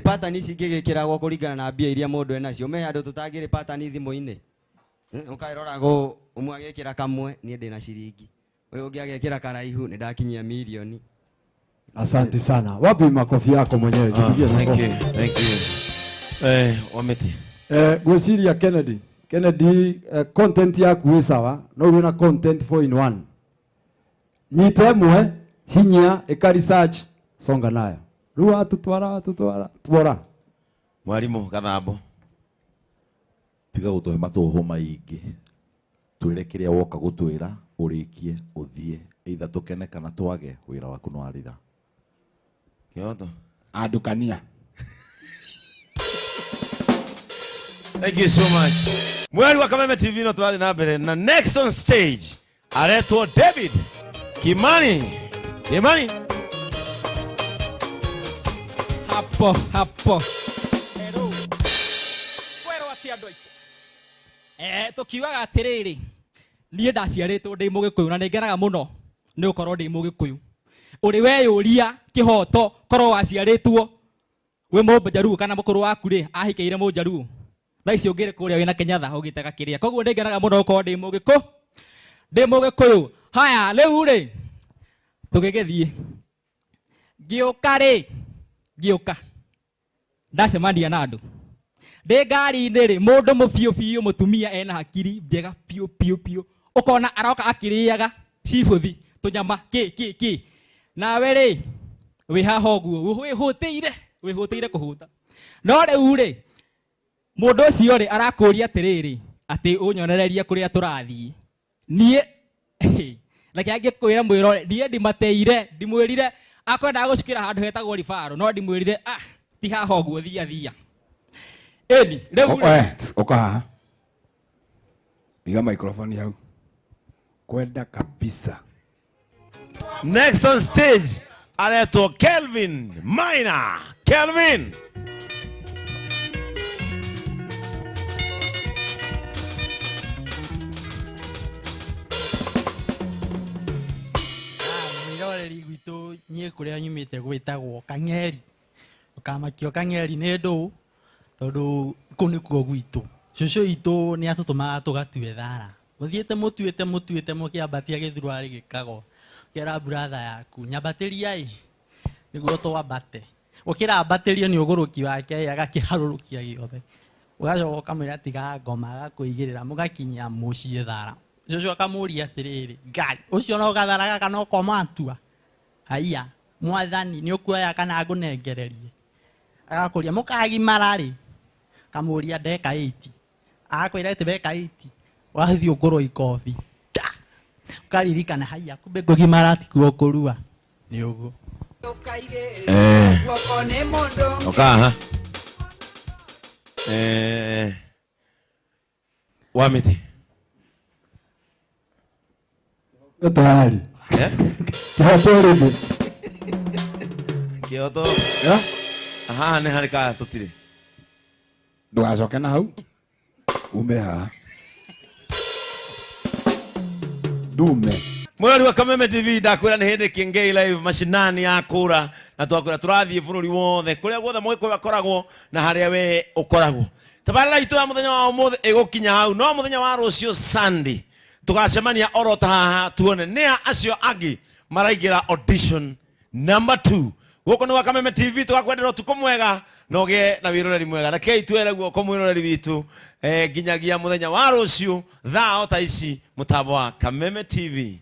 Patani ici ingĩgĩkĩragwo kũringana na mbia iria mũndũ enacio. Me handũ tũtangĩrĩ patani thimũ-inĩ. Ũkarora gũ ũmwe agĩkĩra kamwe niĩ ndĩna ciringi. Ũyũ ũngĩ agekĩra karaihu nĩ ndakinyia milioni. Asante sana. Wapi makofi yako mwenyewe? Jipigie Thank makofi. you, thank you. Wameti. Gwĩciria Kennedy. Kennedy, content yaku ĩ sawa, no wĩna content 4 in 1. Nyita ĩmwe, hinya, ĩka research, songa nayo. Rĩu atũtwara, atũtwara, twara. Mwalimu Gathambo. Tiga gũtũhe matũhũ maingĩ. Twĩre kĩrĩa woka gũtwĩra, ũrĩkie, ũthiĩ. Either tũkene kana twage, wĩra waku nĩ warĩra. Kĩhoto. Andukania. Thank you so much. Mweri wa Kameme TV no tũrathiĩ na mbere na next on stage aretwo David Kimani. Kimani. Hapo hapo. Hello. Kwero atia andũ aitũ. Tũkiugaga atĩrĩrĩ, niĩ ndaciarĩtwo ndĩ mũgĩkũyũ na nĩngenaga mũno nĩ gũkorwo ndĩ mũgĩkũyũ. Ũrĩ weyũria kĩhoto korwo waciarĩtwo wĩ mũnjaruo kana mũkũrũ waku rĩ ahikĩire mũnjaruo. Thaa ici ũngĩrĩ kũrĩa wĩna Kenyatta ũgĩtega kĩrĩa. Koguo nĩngenaga mũno gũkorwo ndĩ mũgĩkũyũ. Ndĩ mũgĩkũyũ. Haya, rĩu rĩ tũgĩgĩthiĩ. Ngĩũka rĩ, ngĩũka. Ndacemania na andũ. Ndĩ ngari-inĩ rĩ, mũndũ mũbiũ biũ mũtumia ena hakiri njega biũ biũ biũ. Ũkona aroka akĩrĩaga cibuthi, tũnyama, kĩ, kĩ, kĩ. Nawe rĩ, wĩ haha ũguo, wĩhũtĩire, wĩhũtĩire kũhũta. No rĩu rĩ, mũndũ ũcio rĩ, arakũria atĩrĩrĩ, atĩ ũnyonererie kũrĩa tũrathiĩ. Niĩ, reke angĩkwĩra mwĩrore, niĩ ndimateire, ndimwĩrire, akwendaga gũcukĩra handũ hetagwo Ribaro, no ndimwĩrire, ti haha ũguo, thia, thia. Ĩni, rĩu rĩ. Ũka haha. Iga microphone hau. Kwenda kabisa. Next on stage, Aretwo Kelvin Maina. Kelvin. Mwiroreri gwitũ niĩ kũrĩa nyumĩte gwĩtagwo Kang'eri. Ũkamakio Kang'eri nĩ ndũ tondũ kũu nĩkuo gwitũ. Cũcũ witũ nĩ atũtũmaga tũgatue thara. Mũthiĩte mũtuĩte mũtuĩte mũkĩambatia gĩthurarĩ gĩkagwa. Ũkera brother yaku nyambatĩria ĩ nĩguo twambate. Ũkĩra ambatĩrio nĩ ũgũrũki wake ĩ agakĩharũrũkia gĩothe. Ũgacoka ũkamwĩra tiga ngoma agakũigĩrĩra mũgakinya mũciĩ thara. Cũcũ akamũria atĩrĩrĩ, Ngai ũcio no gathara gaka no ko matua? Haiya mwathani nĩ ũkuoya kana ngũnengererie? Agakũria mũkagimara rĩ? Akamũria ndeka 8. Agakwĩra atĩ weka 8 wathiĩ ũgũrwo ikobi. Ũkaririkana haiya kumbe ngũgimara tikuo kũrua. Nĩ ũguo. Okaha. Wamiti. Tayari. Eh? Kĩhoto rĩmwe. Kĩhoto. Haha nĩ harĩ kana tũtirĩ. Ndũgacoke na hau. Umĩre haha. Ndume. Mwirori wa Kameme TV ndakwĩra nĩ hĩndĩ Kĩngei Live mashinani ya kũra na twakwĩra tũrathiĩ bũrũri wothe kũrĩa guothe mũgĩkũyũ akoragwo na harĩa we ũkoragwo. Tabarĩra itũ ya mũthenya wa ũmũthĩ ĩgũkinya hau no mũthenya wa rũciũ Sunday tũgacemania oro ta haha tuone nĩa acio angĩ maraingĩra audition number 2. Gũkũ nĩ gwa Kameme TV tũgakwendera ũtukũ mwega na ũgĩe na wĩroreri mwega. Rekei twere guoko mwĩroreri witũ nginyagia mũthenya wa rũciũ thaa o ta ici mũtambo wa Kameme TV.